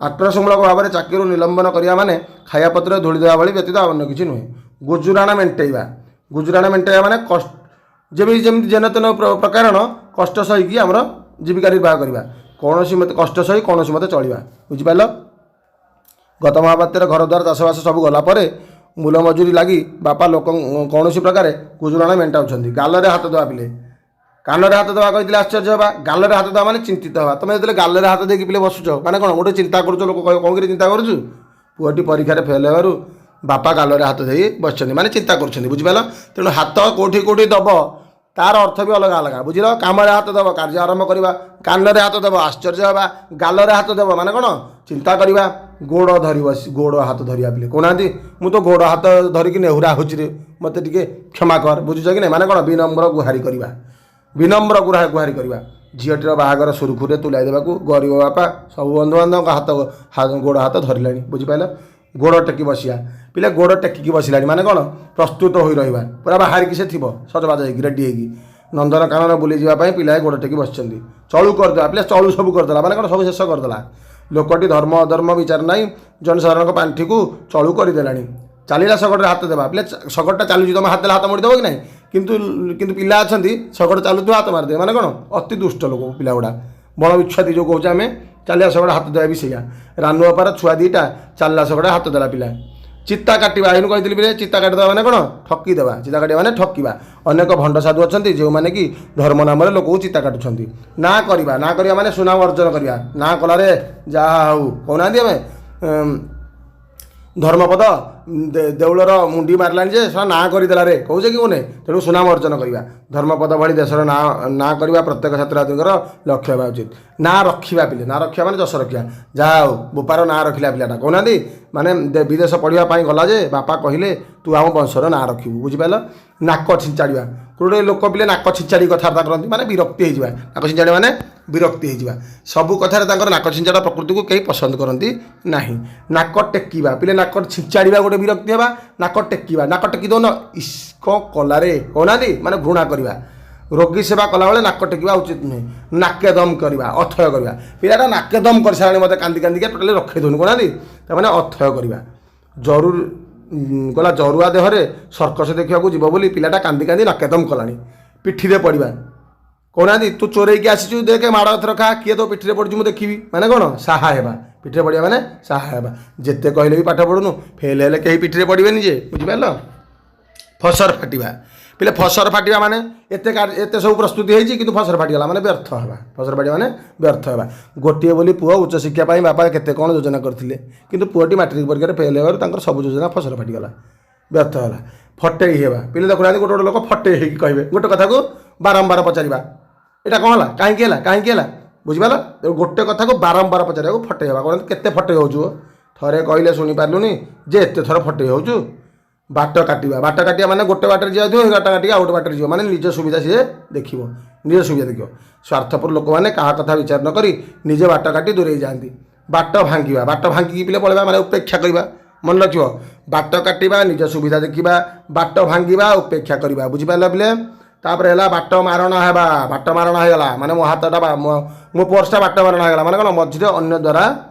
Speaker 1: ଆକ୍ରୋଶମୂଳକ ଭାବରେ ଚାକିରିରୁ ନିଲମ୍ବନ କରିବା ମାନେ ଖାଇବା ପତ୍ରରେ ଧୂଳି ଦେବା ଭଳି ବ୍ୟତୀତ ଅନ୍ୟ କିଛି ନୁହେଁ। ଗୁଜୁରାଣ ମେଣ୍ଟେଇବା। ଗୁଜୁରାଣ ମେଣ୍ଟେଇବା ମାନେ କଷ୍ଟ, ଯେମିତି ଯେମିତି ଯେନ ତେନ ପ୍ରକାରଣ କଷ୍ଟ ସହିକି ଆମର ଜୀବିକା ନିର୍ବାହ କରିବା, କୌଣସି ମତେ କଷ୍ଟ ସହି କୌଣସି ମତେ ଚଳିବା। ବୁଝିପାରିଲ? ଗତ ମହାବାତ୍ୟାରେ ଘର ଦ୍ୱାର ଚାଷବାସ ସବୁ ଗଲା ପରେ ମୂଲ ମଜୁରୀ ଲାଗି ବାପା ଲୋକ କୌଣସି ପ୍ରକାରେ ଗୁଜୁରାଣ ମେଣ୍ଟାଉଛନ୍ତି। ଗାଲରେ ହାତ ଦେବା। ପିଲେ, କାନରେ ହାତ ଦେବା କହିଥିଲେ ଆଶ୍ଚର୍ଯ୍ୟ ହେବା, ଗାଲରେ ହାତ ଦେବା ମାନେ ଚିନ୍ତିତ ହେବା। ତୁମେ ଯେତେବେଳେ ଗାଲରେ ହାତ ଦେଇକି ପିଲେ ବସୁଛ, ମାନେ କ'ଣ? ଗୋଟେ ଚିନ୍ତା କରୁଛ, ଲୋକ କହିବ କ'ଣ କରି ଚିନ୍ତା କରୁଛୁ? ପୁଅଟି ପରୀକ୍ଷାରେ ଫେଲ୍ ହେବାରୁ ବାପା ଗାଲରେ ହାତ ଦେଇ ବସିଛନ୍ତି, ମାନେ ଚିନ୍ତା କରୁଛନ୍ତି। ବୁଝିପାରିଲ? ତେଣୁ ହାତ କେଉଁଠି କେଉଁଠି ଦେବ ତାର ଅର୍ଥ ବି ଅଲଗା ଅଲଗା। ବୁଝିଲ? କାମରେ ହାତ ଦେବ କାର୍ଯ୍ୟ ଆରମ୍ଭ କରିବା, କାନରେ ହାତ ଦେବ ଆଶ୍ଚର୍ଯ୍ୟ ହେବା, ଗାଲରେ ହାତ ଦେବ ମାନେ କ'ଣ? ଚିନ୍ତା କରିବା। ଗୋଡ଼ ଧରିବ, ଗୋଡ଼ ହାତ ଧରିବା। ପିଲେ କହୁନାହାନ୍ତି, ମୁଁ ତ ଗୋଡ଼ ହାତ ଧରିକି ନେହୁରା ହେଉଛି ରେ, ମୋତେ ଟିକେ କ୍ଷମା କର। ବୁଝୁଛ କି ନାହିଁ? ମାନେ କ'ଣ? ବିନମ୍ର ଗୁହାରି କରିବା। ବିନମ୍ର ଗୁହାରି କରିବା। ଝିଅଟିର ବାହାଘର ସୁରୁଖୁରୁରେ ତୁଲାଇ ଦେବାକୁ ଗରିବ ବାପା ସବୁ ବନ୍ଧୁବାନ୍ଧବଙ୍କ ହାତ ଗୋଡ଼ ହାତ ଧରିଲାଣି। ବୁଝିପାରିଲ? ଗୋଡ଼ ଟେକି ବସିବା। ପିଲା ଗୋଡ଼ ଟେକିକି ବସିଲାଣି ମାନେ କ'ଣ? ପ୍ରସ୍ତୁତ ହୋଇ ରହିବା, ପୁରା ବାହାରିକି ସେ ଥିବ ସଜବାଜ ହେଇକି, ରେଡ଼ି ହେଇକି। ନନ୍ଦନକାନନ ବୁଲିଯିବା ପାଇଁ ପିଲାଏ ଗୋଡ଼ ଟେକି ବସିଛନ୍ତି। ଚଳୁ କରିଦେବା। ପିଲା ଚଳୁ ସବୁ କରିଦେଲା ମାନେ କ'ଣ? ସବୁ ଶେଷ କରିଦେଲା। ଲୋକଟି ଧର୍ମ ଅଧର୍ମ ବିଚାର ନାହିଁ, ଜନସାଧାରଣଙ୍କ ପାଣ୍ଠିକୁ ଚଳୁ କରିଦେଲାଣି। ଚାଲିଲା ଶଗଡ଼ରେ ହାତ ଦେବା। ପିଲା ଶଗଡ଼ଟା ଚାଲୁଛି, ତୁମେ ହାତ ଦେଲେ ହାତ ମୋଡ଼ିଦେବ କି ନାହିଁ? କିନ୍ତୁ ପିଲା ଅଛନ୍ତି, ଶଗଡ଼ ଚାଲୁଥିବ ହାତ ମାରିଦେବେ। ମାନେ କ'ଣ? ଅତି ଦୁଷ୍ଟ ଲୋକ ପିଲା ଗୁଡ଼ା, ବଣ ବିଛୁଆତି ଯେଉଁ କହୁଛେ ଆମେ। ଚାଲିଲା ଶଗଡ଼ ହାତ ଦେବା ବି ସେଇଆ। ରାନୁ ଅପାର ଛୁଆ ଦୁଇଟା, ଚାଲିଲା ଶଗଡ଼ ହାତ ଦେଲା ପିଲା। ଚିତା କାଟିବା। ଏଇନୁ କହିଥିଲି ପିଲେ, ଚିତା କାଟିଦେବା ମାନେ କ'ଣ? ଠକିଦେବା। ଚିତା କାଟିବା ମାନେ ଠକିବା। ଅନେକ ଭଣ୍ଡ ସାଧୁ ଅଛନ୍ତି, ଯେଉଁମାନେ କି ଧର୍ମ ନାମରେ ଲୋକକୁ ଚିତା କାଟୁଛନ୍ତି। ନା କରିବା। ନା କରିବା ମାନେ ସୁନାମ ଅର୍ଜନ କରିବା। ନା କଲାରେ ଯାହା ହଉ କହୁନାହାନ୍ତି ଆମେ, ଧର୍ମପଦ ଦେଉଳର ମୁଣ୍ଡି ମାରିଲାଣି ଯେ ଶଳା ନାଁ କରିଦେଲା ରେ, କହୁଛେ କି କହୁନେ? ତେଣୁ ସୁନାମ ଅର୍ଜନ କରିବା। ଧର୍ମପଦ ଭଳି ଦେଶର ନାଁ ନାଁ କରିବା ପ୍ରତ୍ୟେକ ଛାତ୍ରଛାତ୍ରୀଙ୍କର ଲକ୍ଷ୍ୟ ହେବା ଉଚିତ। ନାଁ ରଖିବା। ପିଲେ, ନାଁ ରଖିବା ମାନେ ଯଶ ରଖିବା। ଯାହା ହଉ, ବୋପାର ନାଁ ରଖିଲା ପିଲାଟା, କହୁନାହାନ୍ତି? ମାନେ ବିଦେଶ ପଢ଼ିବା ପାଇଁ ଗଲା ଯେ ବାପା କହିଲେ, ତୁ ଆମ ବଂଶର ନାଁ ରଖିବୁ। ବୁଝିପାରିଲ? ନାକ ଛିଞ୍ଚାଡ଼ିବା। ଗୋଟେ ଲୋକ ପିଲେ ନାକ ଛିଞ୍ଚାଡ଼ି କଥାବାର୍ତ୍ତା କରନ୍ତି ମାନେ ବିରକ୍ତି ହେଇଯିବା। ନାକ ଛିଞ୍ଚାଡ଼ି ମାନେ ବିରକ୍ତି ହେଇଯିବା। ସବୁ କଥାରେ ତାଙ୍କର ନାକ ଛିଞ୍ଚାଡ଼ା ପ୍ରକୃତିକୁ କେହି ପସନ୍ଦ କରନ୍ତି ନାହିଁ। ନାକ ଟେକିବା। ପିଲେ, ନାକ ଛିଞ୍ଚାଡ଼ିବା ଗୋଟେ ବିରକ୍ତି ହେବା, ନାକ ଟେକିବା, ନାକ ଟେକି ଦଉନ, ଇସ୍ କ'ଣ କଲାରେ, କହୁନାହାନ୍ତି? ମାନେ ଘୃଣା କରିବା। ରୋଗୀ ସେବା କଲାବେଳେ ନାକ ଟେକିବା ଉଚିତ ନୁହେଁ। ନାକେଦମ କରିବା, ଅଥୟ କରିବା। ପିଲାଟା ନାକେଦମ କରିସାରିଲାଣି, ମୋତେ କାନ୍ଦି କାନ୍ଦିକା ଟୋଟାଲି ରଖେଇ ଦେଉନି, କହୁନାହାନ୍ତି? ତାମାନେ ଅଥୟ କରିବା। ଜରୁର ଗଲା ଜରୁଆ ଦେହରେ ସର୍କସ ଦେଖିବାକୁ ଯିବ ବୋଲି ପିଲାଟା କାନ୍ଦି କାନ୍ଦି ନାକେଦମ କଲାଣି। ପିଠିରେ ପଡ଼ିବା। କହୁନାହାନ୍ତି, ତୁ ଚୋରେଇକି ଆସିଛୁ, ଦେଖେ ମାଡ଼ ଏଥର ଖା, କିଏ ତୋ ପିଠିରେ ପଡ଼ୁଛି ମୁଁ ଦେଖିବି। ମାନେ କ'ଣ? ସାହା ହେବା। ପିଠିରେ ପଡ଼ିବା ମାନେ ସାହା ହେବା। ଯେତେ କହିଲେ ବି ପାଠ ପଢ଼ୁନୁ, ଫେଲ୍ ହେଲେ କେହି ପିଠିରେ ପଡ଼ିବେନି ଯେ। ବୁଝିପାରିଲ? ଫସର ଫାଟିବା। ପିଲେ, ଫସର ଫାଟିବା ମାନେ ଏତେ ଏତେ ସବୁ ପ୍ରସ୍ତୁତି ହେଇଛି, କିନ୍ତୁ ଫସର ଫାଟିଗଲା ମାନେ ବ୍ୟର୍ଥ ହେବା। ଫସର ଫାଟିବା ମାନେ ବ୍ୟର୍ଥ ହେବା। ଗୋଟିଏ ବୋଲି ପୁଅ ଉଚ୍ଚଶିକ୍ଷା ପାଇଁ ବାପା କେତେ କ'ଣ ଯୋଜନା କରିଥିଲେ, କିନ୍ତୁ ପୁଅଟି ମାଟ୍ରିକ ପରୀକ୍ଷାରେ ଫେଲ୍ ହେବାରୁ ତାଙ୍କର ସବୁ ଯୋଜନା ଫସର ଫାଟିଗଲା, ବ୍ୟର୍ଥ ହେଲା। ଫଟେଇ ହେବା। ପିଲେ, ଦେଖୁନାହାନ୍ତି, ଗୋଟେ ଗୋଟେ ଲୋକ ଫଟେଇ ହେଇକି କହିବେ। ଗୋଟେ କଥାକୁ ବାରମ୍ବାର ପଚାରିବା, ଏଇଟା କ'ଣ ହେଲା, କାହିଁକି ହେଲା, କାହିଁକି ହେଲା? ବୁଝିପାରିଲ? ତେଣୁ ଗୋଟେ କଥାକୁ ବାରମ୍ବାର ପଚାରିବାକୁ ଫଟେଇ ହେବା। କ'ଣ କେତେ ଫଟେଇ ହେଉଛୁ? ଥରେ କହିଲେ ଶୁଣିପାରିଲୁନି ଯେ ଏତେ ଥର ଫଟେଇ ହେଉଛୁ। ବାଟ କାଟିବା। ବାଟ କାଟିବା ମାନେ ଗୋଟେ ବାଟରେ ଯିବାକୁ ଥିବ, ସେ ବାଟ କାଟିକି ଆଉ ଗୋଟେ ବାଟରେ ଯିବ। ମାନେ ନିଜ ସୁବିଧା ସିଏ ଦେଖିବ, ନିଜ ସୁବିଧା ଦେଖିବ। ସ୍ୱାର୍ଥପର ଲୋକମାନେ କାହା କଥା ବିଚାର ନ କରି ନିଜେ ବାଟ କାଟି ଦୂରେଇ ଯାଆନ୍ତି। ବାଟ ଭାଙ୍ଗିବା। ବାଟ ଭାଙ୍ଗିକି ପିଲେ ପଳେଇବା ମାନେ ଉପେକ୍ଷା କରିବା। ମନେ ରଖିବ, ବାଟ କାଟିବା ନିଜ ସୁବିଧା ଦେଖିବା, ବାଟ ଭାଙ୍ଗିବା ଉପେକ୍ଷା କରିବା। ବୁଝିପାରିଲ ପିଲେ? ତାପରେ ହେଲା ବାଟ ମାରଣା ହେବା। ବାଟ ମାରଣା ହେଇଗଲା ମାନେ ମୋ ହାତଟା ମୋ ପର୍ସଟା ବାଟ ମାରଣା ହେଇଗଲା ମାନେ କ'ଣ? ମଝିରେ ଅନ୍ୟ ଦ୍ୱାରା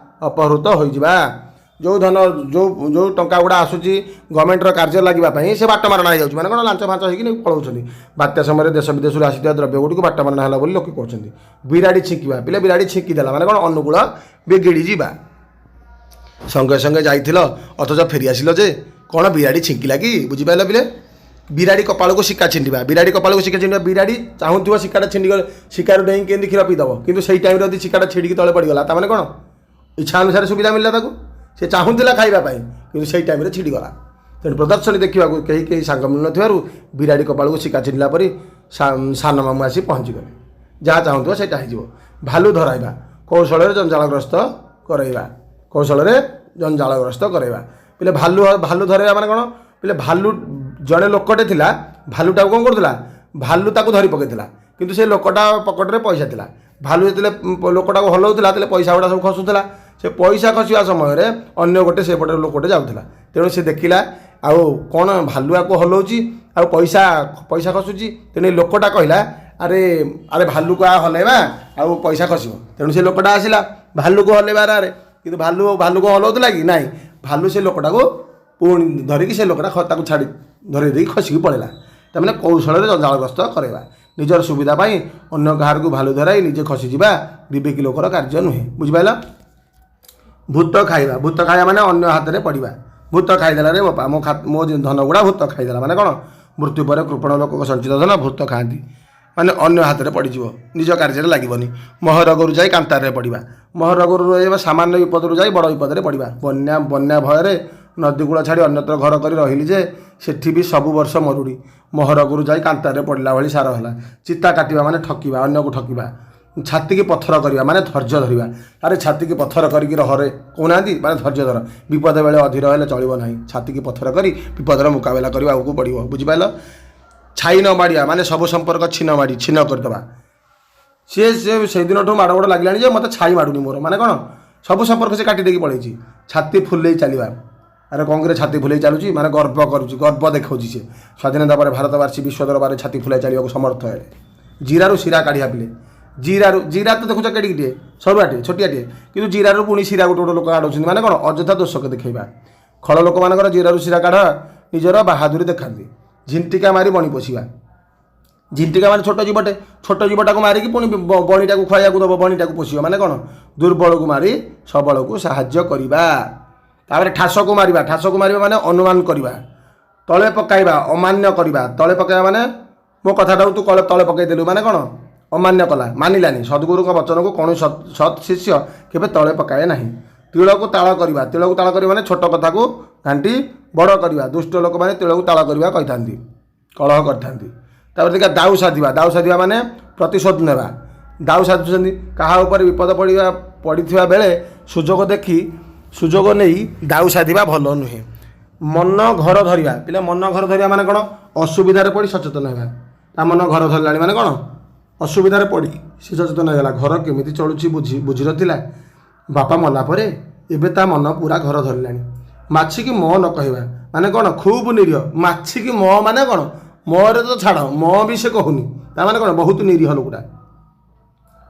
Speaker 1: ଅପହୃତ ହୋଇଯିବା। ଯେଉଁ ଧନ, ଯେଉଁ ଯେଉଁ ଟଙ୍କା ଗୁଡ଼ା ଆସୁଛି ଗଭର୍ଣ୍ଣମେଣ୍ଟର କାର୍ଯ୍ୟ ଲାଗିବା ପାଇଁ, ସେ ବାଟ ମାରଣା ହେଇଯାଉଛି। ମାନେ କ'ଣ? ଲାଞ୍ଚ ଫାଞ୍ଚ ହେଇକି ନେଇକି ପଳାଉଛନ୍ତି। ବାତ୍ୟା ସମୟରେ ଦେଶ ବିଦେଶରୁ ଆସିଥିବା ଦ୍ରବ୍ୟ ଗୁଡ଼ିକୁ ବାଟ ମାରଣା ହେଲା ବୋଲି ଲୋକେ କହୁଛନ୍ତି। ବିରାଡ଼ି ଛିଙ୍କିବା। ପିଲା, ବିରାଡ଼ି ଛିଙ୍କି ଦେଲା ମାନେ କ'ଣ? ଅନୁକୂଳ ବିଗିଡ଼ି ଯିବା। ସଙ୍ଗେ ସଙ୍ଗେ ଯାଇଥିଲ ଅଥଚ ଫେରି ଆସିଲ ଯେ, କ'ଣ ବିରାଡ଼ି ଛିଙ୍କିଲା କି? ବୁଝିପାରିଲ ପିଲେ? ବିରାଡ଼ି କପାଳକୁ ଶିକା ଛିଣ୍ଡିବା। ବିରାଡ଼ି କପାଳକୁ ଶିକା ଛିଣ୍ଡିବା। ବିରାଡ଼ି ଚାହୁଁଥିବ ଶିକାଟା ଛିଣ୍ଡିଗଲେ ଶିକାରୁ ଡେଇଁ କେମିତି କ୍ଷୀର ପିଇଦେବ, କିନ୍ତୁ ସେଇ ଟାଇମ୍ରେ ଯଦି ଶିକାଟା ଛିଡ଼ିକି ତଳେ ପଡ଼ିଗଲା, ତାମାନେ କ'ଣ? ଇଚ୍ଛା ଅନୁସାରେ ସୁବିଧା ମିଳିଲା ତାକୁ। ସେ ଚାହୁଁଥିଲା ଖାଇବା ପାଇଁ, କିନ୍ତୁ ସେଇ ଟାଇମ୍ରେ ଛିଡ଼ିଗଲା। ତେଣୁ ପ୍ରଦର୍ଶନୀ ଦେଖିବାକୁ କେହି କେହି ସାଙ୍ଗ ମିଳୁନଥିବାରୁ ବିରାଡ଼ି କପାଳକୁ ଶିକା ଛିଣ୍ଡିଲା ପରି ସାନ ମାମୁଁ ଆସି ପହଞ୍ଚିଗଲେ। ଯାହା ଚାହୁଁଥିବ ସେଇଟା ହେଇଯିବ। ଭାଲୁ ଧରାଇବା। କୌଶଳରେ ଜଞ୍ଜାଳଗ୍ରସ୍ତ କରାଇବା। କୌଶଳରେ ଜଞ୍ଜାଳଗ୍ରସ୍ତ କରାଇବା। ପିଲେ, ଭାଲୁ ଭାଲୁ ଧରାଇବା ମାନେ କ'ଣ? ପିଲେ, ଭାଲୁ ଜଣେ ଲୋକଟେ ଥିଲା, ଭାଲୁଟାକୁ କ'ଣ କରୁଥିଲା? ଭାଲୁ ତାକୁ ଧରି ପକାଇଥିଲା, କିନ୍ତୁ ସେ ଲୋକଟା ପକେଟରେ ପଇସା ଥିଲା। ଭାଲୁ ଯେତେବେଳେ ଲୋକଟାକୁ ହଲଉଥିଲା, ସେତେବେଳେ ପଇସା ଗୁଡ଼ା ସବୁ ଖସୁଥିଲା। ସେ ପଇସା ଖସିବା ସମୟରେ ଅନ୍ୟ ଗୋଟେ ସେପଟେ ଲୋକଟେ ଯାଉଥିଲା। ତେଣୁ ସେ ଦେଖିଲା, ଆଉ କ'ଣ ଭାଲୁଆକୁ ହଲଉଛି ଆଉ ପଇସା ଖସୁଛି। ତେଣୁ ଏ ଲୋକଟା କହିଲା, ଆରେ ଆରେ, ଭାଲୁକୁ ଆ ହଲେଇବା ଆଉ ପଇସା ଖସିବ। ତେଣୁ ସେ ଲୋକଟା ଆସିଲା ଭାଲୁକୁ ହଲେଇବାର। ଆରେ, କିନ୍ତୁ ଭାଲୁ ଭାଲୁକୁ ହଲଉଥିଲା କି ନାଇଁ? ଭାଲୁ ସେ ଲୋକଟାକୁ ପୁଣି ଧରିକି ସେ ଲୋକଟା ତାକୁ ଛାଡ଼ି ଧରେଇ ଦେଇକି ଖସିକି ପଳେଇଲା। ତାମାନେ କୌଶଳରେ ଜଞ୍ଜାଳଗ୍ରସ୍ତ କରାଇବା। ନିଜର ସୁବିଧା ପାଇଁ ଅନ୍ୟ କାହାରକୁ ଭାଲୁ ଧରାଇ ନିଜେ ଖସିଯିବା ବିବେକୀ ଲୋକର କାର୍ଯ୍ୟ ନୁହେଁ। ବୁଝିପାରିଲ? ଭୂତ ଖାଇବା। ଭୂତ ଖାଇବା ମାନେ ଅନ୍ୟ ହାତରେ ପଡ଼ିବା। ଭୂତ ଖାଇଦେଲା ରେ ବାପା, ମୋ ଧନ ଗୁଡ଼ା ଭୂତ ଖାଇଦେଲା ମାନେ କ'ଣ? ମୃତ୍ୟୁ ପରେ କୃପଣ ଲୋକଙ୍କ ସଞ୍ଚିତ ଧନ ଭୂତ ଖାଆନ୍ତି। ମାନେ ଅନ୍ୟ ହାତରେ ପଡ଼ିଯିବ, ନିଜ କାର୍ଯ୍ୟରେ ଲାଗିବନି। ମହରଗରୁ ଯାଇ କାନ୍ତାରରେ ପଡ଼ିବା। ମହରଗରୁ ରହିବା, ସାମାନ୍ୟ ବିପଦରୁ ଯାଇ ବଡ଼ ବିପଦରେ ପଡ଼ିବା। ବନ୍ୟା ଭୟରେ ନଦୀକୂଳ ଛାଡ଼ି ଅନ୍ୟତ୍ର ଘର କରି ରହିଲି ଯେ ସେଠି ବି ସବୁ ବର୍ଷ ମରୁଡ଼ି। ମହରଗରୁ ଯାଇ କାନ୍ତାରରେ ପଡ଼ିଲା ଭଳି ସାର ହେଲା। ଚିତା କାଟିବା ମାନେ ଠକିବା, ଅନ୍ୟକୁ ଠକିବା। ଛାତିକି ପଥର କରିବା ମାନେ ଧୈର୍ଯ୍ୟ ଧରିବା। ଆରେ, ଛାତିକି ପଥର କରିକି ରହରେ, କହୁନାହାନ୍ତି? ମାନେ ଧୈର୍ଯ୍ୟ ଧର। ବିପଦ ବେଳେ ଅଧୀର ହେଲେ ଚଳିବ ନାହିଁ। ଛାତିକି ପଥର କରି ବିପଦର ମୁକାବିଲା କରିବାକୁ ପଡ଼ିବ। ବୁଝିପାରିଲ? ଛାଇ ନ ମାଡ଼ିବା ମାନେ ସବୁ ସମ୍ପର୍କ ଛିନ୍ନ ମାଡ଼ି ଛିନ୍ନ କରିଦେବା। ସିଏ ସେ ସେଇଦିନଠୁ ମାଡ଼ ଗୋଡ଼ ଲାଗିଲାଣି ଯେ ମୋତେ ଛାଇ ମାଡ଼ୁନି ମୋର। ମାନେ କ'ଣ? ସବୁ ସମ୍ପର୍କ ସେ କାଟି ଦେଇକି ପଳେଇଛି। ଛାତି ଫୁଲେଇ ଚାଲିବା। ଆରେ କଂଗ୍ରେସ ଛାତି ଫୁଲେଇ ଚାଲୁଛି ମାନେ ଗର୍ବ କରୁଛି, ଗର୍ବ ଦେଖାଉଛି ସେ। ସ୍ୱାଧୀନତା ପରେ ଭାରତବାସୀ ବିଶ୍ୱ ଦରବାରରେ ଛାତି ଫୁଲାଇ ଚାଲିବାକୁ ସମର୍ଥ ହେଲେ। ଜିରାରୁ ଶିରା କାଢ଼ିବା ପିଲେ, ଜିରାରୁ, ଜିରା ତ ଦେଖୁଛ କେଡ଼ିକିଟିଏ, ସରୁଆଟିଏ, ଛୋଟିଆଟିଏ, କିନ୍ତୁ ଜିରାରୁ ପୁଣି ଶିରା ଗୋଟେ ଗୋଟେ ଲୋକ କାଢ଼ୁଛନ୍ତି। ମାନେ କ'ଣ? ଅଯଥା ଦୋଷକୁ ଦେଖେଇବା। ଖଳ ଲୋକମାନଙ୍କର ଜିରାରୁ ଶିରା କାଢ଼, ନିଜର ବାହାଦୁରୀ ଦେଖାନ୍ତି। ଝିଣ୍ଟିକା ମାରି ବଣି ପୋଷିବା। ଝିଣ୍ଟିକା ମାନେ ଛୋଟ ଜୀବଟେ, ଛୋଟ ଜୀବଟାକୁ ମାରିକି ପୁଣି ବଣିଟାକୁ ଖୁଆଇବାକୁ ଦେବ, ବଣିଟାକୁ ପୋଷିବ। ମାନେ କ'ଣ? ଦୁର୍ବଳକୁ ମାରି ସବଳକୁ ସାହାଯ୍ୟ କରିବା। ତାପରେ ଠାସକୁ ମାରିବା। ଠାସକୁ ମାରିବା ମାନେ ଅନୁମାନ କରିବା। ତଳେ ପକାଇବା, ଅମାନ୍ୟ କରିବା। ତଳେ ପକାଇବା ମାନେ ମୋ କଥାଟାକୁ ତୁ ତଳେ ପକାଇଦେଲୁ, ମାନେ କ'ଣ? ଅମାନ୍ୟ କଲା, ମାନିଲାନି। ସଦ୍ଗୁରୁଙ୍କ ବଚନକୁ କୌଣସି ସତ୍ ଶିଷ୍ୟ କେବେ ତଳେ ପକାଏ ନାହିଁ। ତିଳକୁ ତାଳ କରିବା। ତିଳକୁ ତାଳ କରିବା ମାନେ ଛୋଟ କଥାକୁ ଘାଣ୍ଟି ବଡ଼ କରିବା। ଦୁଷ୍ଟ ଲୋକମାନେ ତିଳକୁ ତାଳ କରିବା କହିଥାନ୍ତି, କଳହ କରିଥାନ୍ତି। ତାପରେ ଦେଖିବା ଦାଉ ସାଧିବା। ଦାଉ ସାଧିବା ମାନେ ପ୍ରତିଶୋଧ ନେବା। ଦାଉ ସାଧୁଛନ୍ତି। କାହା ଉପରେ ବିପଦ ପଡ଼ିଥିବା ବେଳେ ସୁଯୋଗ ଦେଖି ସୁଯୋଗ ନେଇ ଦାଉ ସାଧିବା ଭଲ ନୁହେଁ। ମନ ଘର ଧରିବା। ପିଲା, ମନ ଘର ଧରିବା ମାନେ କ'ଣ? ଅସୁବିଧାରେ ପଡ଼ି ସଚେତନ ହେବା। ତା ମନ ଘର ଧରିଲାଣି ମାନେ କ'ଣ? ଅସୁବିଧାରେ ପଡ଼ି ସେ ସଚେତନ ହେଇଗଲା। ଘର କେମିତି ଚଳୁଛି ବୁଝିନଥିଲା। ବାପା ମଲା ପରେ ଏବେ ତା ମନ ପୁରା ଘର ଧରିଲାଣି। ମାଛିକି ମ ନ କହିବା ମାନେ କ'ଣ? ଖୁବ୍ ନିରୀହ। ମାଛିକି ମ ମାନେ କ'ଣ? ମରେ ତ ଛାଡ଼, ମ ବି ସେ କହୁନି। ତା ମାନେ କ'ଣ? ବହୁତ ନିରୀହ ଲୋକଟା।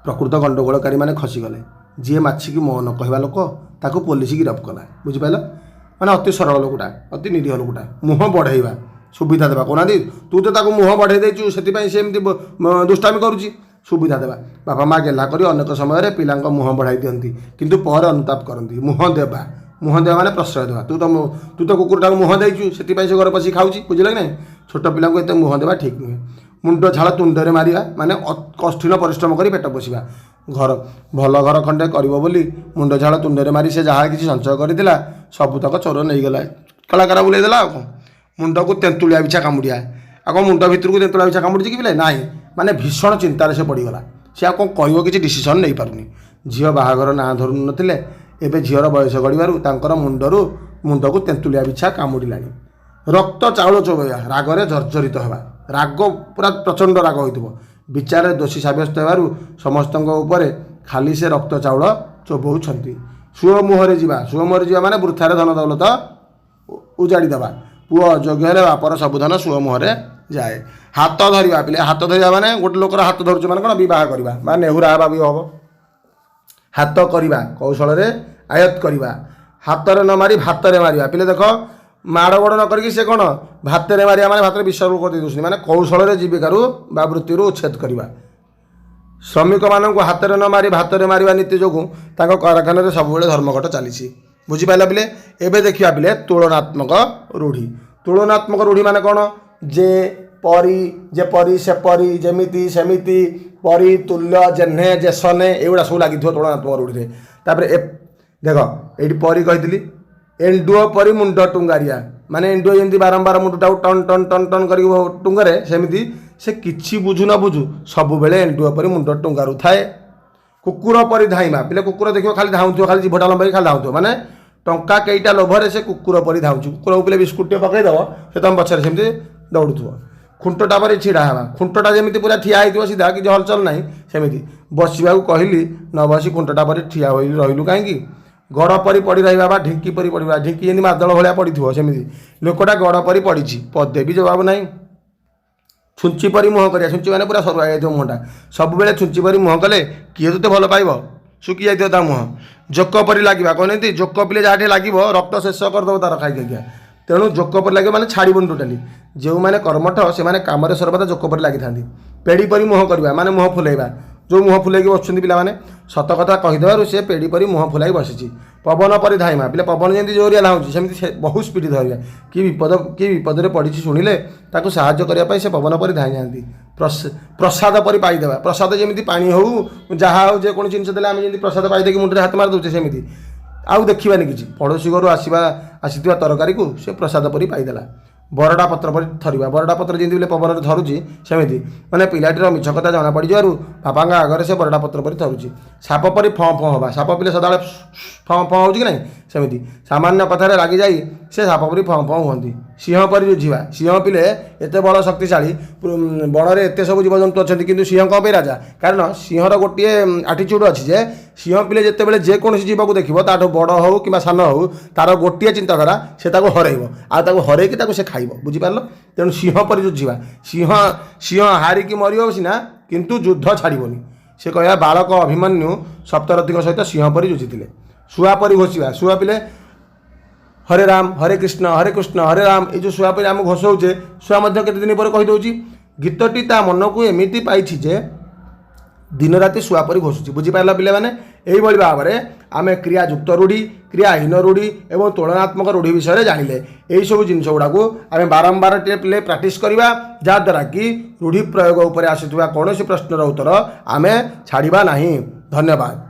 Speaker 1: ପ୍ରକୃତ ଗଣ୍ଡଗୋଳକାରୀମାନେ ଖସିଗଲେ। ଯିଏ ମାଛିକି ମ ନ କହିବା ଲୋକ, ତାକୁ ପୋଲିସ ଗିରଫ କଲା। ବୁଝିପାରିଲ? ମାନେ ଅତି ସରଳ ଲୋକଟା, ଅତି ନିରୀହ ଲୋକଟା। ମୁହଁ ବଢ଼େଇବା, ସୁବିଧା ଦେବା। କହୁନାହାନ୍ତି, ତୁ ତ ତାକୁ ମୁହଁ ବଢ଼େଇ ଦେଇଛୁ, ସେଥିପାଇଁ ସେ ଏମିତି ଦୁଷ୍ଟାମି କରୁଛି। ସୁବିଧା ଦେବା। ବାପା ମା ଗେହ୍ଲା କରି ଅନେକ ସମୟରେ ପିଲାଙ୍କ ମୁହଁ ବଢ଼ାଇ ଦିଅନ୍ତି, କିନ୍ତୁ ପରେ ଅନୁତାପ କରନ୍ତି। ମୁହଁ ଦେବା। ମୁହଁ ଦେବା ମାନେ ପ୍ରଶ୍ରୟ ଦେବା। ତୁ ତ କୁକୁରଟାକୁ ମୁହଁ ଦେଇଛୁ, ସେଥିପାଇଁ ସେ ଘରେ ପଶିକି ଖାଉଛି। ବୁଝିଲ କି ନାହିଁ? ଛୋଟ ପିଲାଙ୍କୁ ଏତେ ମୁହଁ ଦେବା ଠିକ୍ ନୁହେଁ। ମୁଣ୍ଡ ଝାଳ ତୁଣ୍ଡରେ ମାରିବା ମାନେ କଠିନ ପରିଶ୍ରମ କରି ପେଟ ପୋଷିବା। ଘର ଭଲ ଘର ଖଣ୍ଡେ କରିବ ବୋଲି ମୁଣ୍ଡ ଝାଳ ତୁଣ୍ଡରେ ମାରି ସେ ଯାହା କିଛି ସଞ୍ଚୟ କରିଥିଲା, ସବୁତକ ଚୋର ନେଇଗଲା, କଳାକାର ବୁଲେଇ ଦେଲା। ଆଉ କ'ଣ? ମୁଣ୍ଡକୁ ତେନ୍ତୁଳିଆ ବିଛା କାମୁଡ଼ିଆ। ଆଉ କ'ଣ, ମୁଣ୍ଡ ଭିତରକୁ ତେନ୍ତୁଳିଆ ବିଛା କାମୁଡ଼ିଛି କି ପିଲେ? ନାହିଁ। ମାନେ ଭୀଷଣ ଚିନ୍ତାରେ ସେ ପଡ଼ିଗଲା। ସେ ଆଉ କ'ଣ କହିବ, କିଛି ଡିସିସନ୍ ନେଇପାରୁନି। ଝିଅ ବାହାଘର ନାଁ ଧରୁନଥିଲେ, ଏବେ ଝିଅର ବୟସ ଗଡ଼ିବାରୁ ତାଙ୍କର ମୁଣ୍ଡକୁ ତେନ୍ତୁଳିଆ ବିଛା କାମୁଡ଼ିଲାଣି। ରକ୍ତ ଚାଉଳ ଚୋବେଇବା, ରାଗରେ ଜର୍ଜରିତ ହେବା। ରାଗ ପୁରା ପ୍ରଚଣ୍ଡ ରାଗ ହୋଇଥିବ। ବିଚାରରେ ଦୋଷୀ ସାବ୍ୟସ୍ତ ହେବାରୁ ସମସ୍ତଙ୍କ ଉପରେ ଖାଲି ସେ ରକ୍ତ ଚାଉଳ ଚୋବାଉଛନ୍ତି। ସୁଅ ମୁହଁରେ ଯିବା। ସୁଅ ମୁହଁରେ ଯିବା ମାନେ ବୃଥାରେ ଧନ ଦୌଲତ ଉଜାଡ଼ି ଦେବା। ପୁଅ ଅଯୋଗ୍ୟ ହେଲେ ବାପର ସବୁ ଧନ ସୁଅ ମୁହଁରେ ଯାଏ। ହାତ ଧରିବା। ପିଲେ, ହାତ ଧରିବା ମାନେ ଗୋଟେ ଲୋକର ହାତ ଧରୁଛୁ ମାନେ କ'ଣ? ବିବାହ କରିବା ବା ନେହୁରା ହେବା ବି ହେବ। ହାତ କରିବା, କୌଶଳରେ ଆୟତ୍ତ କରିବା। ହାତରେ ନ ମାରି ଭାତରେ ମାରିବା। ପିଲେ ଦେଖ, ମାଡ଼ ଗୋଡ଼ ନ କରିକି ସେ କ'ଣ ଭାତରେ ମାରିବା, ମାନେ ଭାତରେ ବିଷ କରିଦେଇ ଦେଉଛନ୍ତି, ମାନେ କୌଶଳରେ ଜୀବିକାରୁ ବା ବୃତ୍ତିରୁ ଉଚ୍ଛେଦ କରିବା। ଶ୍ରମିକମାନଙ୍କୁ ହାତରେ ନ ମାରି ଭାତରେ ମାରିବା ନୀତି ଯୋଗୁଁ ତାଙ୍କ କାରଖାନାରେ ସବୁବେଳେ ଧର୍ମଘଟ ଚାଲିଛି। ବୁଝିପାରିଲା ପିଲେ? ଏବେ ଦେଖିବା ପିଲେ ତୁଳନାତ୍ମକ ରୂଢ଼ି। ତୁଳନାତ୍ମକ ରୂଢ଼ି ମାନେ କ'ଣ? ଯେ ପରି, ଯେପରି, ସେପରି, ଯେମିତି, ସେମିତି, ପରି, ତୁଲ୍ୟ, ଯେହ୍ନେ, ଯେସନେ, ଏଗୁଡ଼ା ସବୁ ଲାଗିଥିବ ତୁଳନାତ୍ମକ ରୂଢ଼ିରେ। ତାପରେ ଏ ଦେଖ, ଏଇଠି ପରି କହିଥିଲି। ଏଣ୍ଡୁଅ ପରି ମୁଣ୍ଡ ଟୁଙ୍ଗାରିଆ ମାନେ ଏଣ୍ଡୁଅ ଯେମିତି ବାରମ୍ବାର ମୁଣ୍ଡଟାକୁ ଟନ୍ ଟନ୍ ଟନ୍ ଟନ୍ କରିକି ଟୁଙ୍ଗାରେ, ସେମିତି ସେ କିଛି ବୁଝୁ ନ ବୁଝୁ ସବୁବେଳେ ଏଣ୍ଡୁଅ ପରି ମୁଣ୍ଡ ଟୁଙ୍ଗାରୁଥାଏ। କୁକୁର ପରି ଧାଇଁବା। ପିଲେ, କୁକୁର ଦେଖିବ ଖାଲି ଧାଉଁଥିବ, ଖାଲି ଜିଭଟା ଲମ୍ବେଇକି ଖାଲି ଧାଉଁଥିବ। ମାନେ ଟଙ୍କା କେଇଟା ଲୋଭରେ ସେ କୁକୁର ପରି ଧାଉଁଛି। କୁକୁରକୁ ପିଲେ ବିସ୍କୁଟ ଟିକେ ପକେଇଦେବ, ସେ ତମ ପଛରେ ସେମିତି ଦୌଡ଼ୁଥିବ। ଖୁଣ୍ଟଟା ପରି ଛିଡ଼ା ହେବା। ଖୁଣ୍ଟଟା ଯେମିତି ପୁରା ଠିଆ ହେଇଥିବ ସିଧା, କିଛି ହଲଚଲ ନାହିଁ, ସେମିତି। ବସିବାକୁ କହିଲି, ନ ବସି ଖୁଣ୍ଟଟା ପରି ଠିଆ ହୋଇ ରହିଲୁ କାହିଁକି? ଗଡ଼ ପରି ପଡ଼ି ରହିବା ବା ଢିଙ୍କି ପରି ପଡ଼ିବା। ଢିଙ୍କି ଯେମିତି ମାଦଳ ଭଳିଆ ପଡ଼ିଥିବ, ସେମିତି ଲୋକଟା ଗଡ଼ ପରି ପଡ଼ିଛି, ପଦେ ବି ଜବାବ ନାହିଁ। ଛୁଞ୍ଚି ପରି ମୁହଁ କରିବା। ଛୁଞ୍ଚି ମାନେ ପୁରା ସରୁଆ ହେଇଯାଇଥିବ ମୁହଁଟା। ସବୁବେଳେ ଛୁଞ୍ଚି ପରି ମୁହଁ କଲେ କିଏ ତୋତେ ଭଲ ପାଇବ? ଶୁଖି ଯାଇଥିବ ତା ମୁହଁ। ଜୋକ ପରି ଲାଗିବା। କହୁନାହାନ୍ତି, ଜୋକ ପିଲେ ଯାହା ଟିକେ ଲାଗିବ, ରକ୍ତ ଶେଷ କରିଦେବ ତାର ଖାଇ ଖାଇକା। ତେଣୁ ଜୋକ ପରି ଲାଗିବ ମାନେ ଛାଡ଼ିବନି ଟୋଟାଲି। ଯେଉଁମାନେ କର୍ମଠ, ସେମାନେ କାମରେ ସର୍ବଦା ଜୋକ ପରି ଲାଗିଥାନ୍ତି। ପେଡ଼ି ପରି ମୁହଁ କରିବା ମାନେ ମୁହଁ ଫୁଲେଇବା। ଯେଉଁ ମୁହଁ ଫୁଲେଇକି ବସୁଛନ୍ତି ପିଲାମାନେ, ସତ କଥା କହିଦେବାରୁ ସେ ପେଡ଼ି ପରି ମୁହଁ ଫୁଲାଇ ବସିଛି। ପବନ ପରି ଧାଇଁବା। ପିଲା, ପବନ ଯେମିତି ଜୋରିଆ ଧାଉଁଛି, ସେମିତି ସେ ବହୁତ ସ୍ପିଡ଼ ଧରିବା। କି ବିପଦରେ ପଡ଼ିଛି ଶୁଣିଲେ ତାକୁ ସାହାଯ୍ୟ କରିବା ପାଇଁ ସେ ପବନ ପରି ଧାଇଁ ଯାଆନ୍ତି। ପ୍ରସାଦ ପରି ପାଇଦେବା। ପ୍ରସାଦ ଯେମିତି ପାଣି ହଉ, ଯାହା ହଉ, ଯେକୌଣସି ଜିନିଷ ଦେଲେ ଆମେ ଯେମିତି ପ୍ରସାଦ ପାଇଦେଇକି ମୁଣ୍ଡରେ ହାତ ମାରି ଦେଉଛେ, ସେମିତି ଆଉ ଦେଖିବାନି କିଛି। ପଡ଼ୋଶୀ ଘରୁ ଆସିଥିବା ତରକାରୀକୁ ସେ ପ୍ରସାଦ ପରି ପାଇଦେଲା। ବରଡ଼ା ପତ୍ର ପରି ଥରିବା। ବରଡ଼ା ପତ୍ର ଯେମିତି ବୋଲେ ପବନରେ ଥରୁଛି, ସେମିତି। ମାନେ ପିଲାଟିର ମିଛ କଥା ଜଣା ପଡ଼ିଯିବାରୁ ବାପାଙ୍କ ଆଗରେ ସେ ବରଡ଼ା ପତ୍ର ପରି ଥରୁଛି। ସାପ ପରି ଫଁ ଫଁ ହେବା। ସାପ ପିଲେ ସଦାବେଳେ ଫଁ ଫଁ ହେଉଛି କି ନାହିଁ? ସେମିତି ସାମାନ୍ୟ କଥାରେ ରାଗିଯାଇ ସେ ସାପ ପରି ଫଁ ଫଁ ହୁଅନ୍ତି। ସିଂହ ପରି ଯୁଝିବା। ସିଂହ ପିଲେ ଏତେ ବଳ ଶକ୍ତିଶାଳୀ, ବଣରେ ଏତେ ସବୁ ଜୀବଜନ୍ତୁ ଅଛନ୍ତି, କିନ୍ତୁ ସିଂହ କ'ଣ ପାଇଁ ରାଜା? କାରଣ ସିଂହର ଗୋଟିଏ ଆଟିଚ୍ୟୁଡ଼ ଅଛି ଯେ ସିଂହ ପିଲେ ଯେତେବେଳେ ଯେକୌଣସି ଜୀବକୁ ଦେଖିବ, ତାଠୁ ବଡ଼ ହେଉ କିମ୍ବା ସାନ ହେଉ, ତାର ଗୋଟିଏ ଚିନ୍ତାଧାରା, ସେ ତାକୁ ହରେଇବ ଆଉ ତାକୁ ହରେଇକି ତାକୁ ସେ ଖାଇବ। ବୁଝିପାରିଲ? ତେଣୁ ସିଂହ ପରି ଯୁଝିବା। ସିଂହ ହାରିକି ମରିବ ସିନା, କିନ୍ତୁ ଯୁଦ୍ଧ ଛାଡ଼ିବନି। ସେ କହିବା, ବାଳକ ଅଭିମନ୍ୟୁ ସପ୍ତରଥୀଙ୍କ ସହିତ ସିଂହ ପରି ଯୁଝିଥିଲେ। ଶୁଆ ପରି ଘୋଷିବା। ଶୁଆ ପିଲେ ହରେ ରାମ ହରେ କୃଷ୍ଣ ହରେ କୃଷ୍ଣ ହରେ ରାମ, ଏଇ ଯେଉଁ ଶୁଆ ପରି ଆମେ ଘୋଷଉଛେ, ଶୁଆ ମଧ୍ୟ କେତେ ଦିନ ପରେ କହିଦେଉଛି। ଗୀତଟି ତା ମନକୁ ଏମିତି ପାଇଛି ଯେ ଦିନ ରାତି ଶୁଆ ପରି ଘୋଷୁଛି। ବୁଝିପାରିଲା ପିଲାମାନେ? ଏଇଭଳି ଭାବରେ ଆମେ କ୍ରିୟାଯୁକ୍ତ ରୂଢ଼ି, କ୍ରିୟାହୀନ ରୂଢ଼ି ଏବଂ ତୁଳନାତ୍ମକ ରୂଢ଼ି ବିଷୟରେ ଜାଣିଲେ। ଏଇସବୁ ଜିନିଷ ଗୁଡ଼ାକୁ ଆମେ ବାରମ୍ବାର ଟିକେ ପିଲେ ପ୍ରାକ୍ଟିସ୍ କରିବା, ଯାହାଦ୍ୱାରା କି ରୂଢ଼ି ପ୍ରୟୋଗ ଉପରେ ଆସୁଥିବା କୌଣସି ପ୍ରଶ୍ନର ଉତ୍ତର ଆମେ ଛାଡ଼ିବା ନାହିଁ। ଧନ୍ୟବାଦ।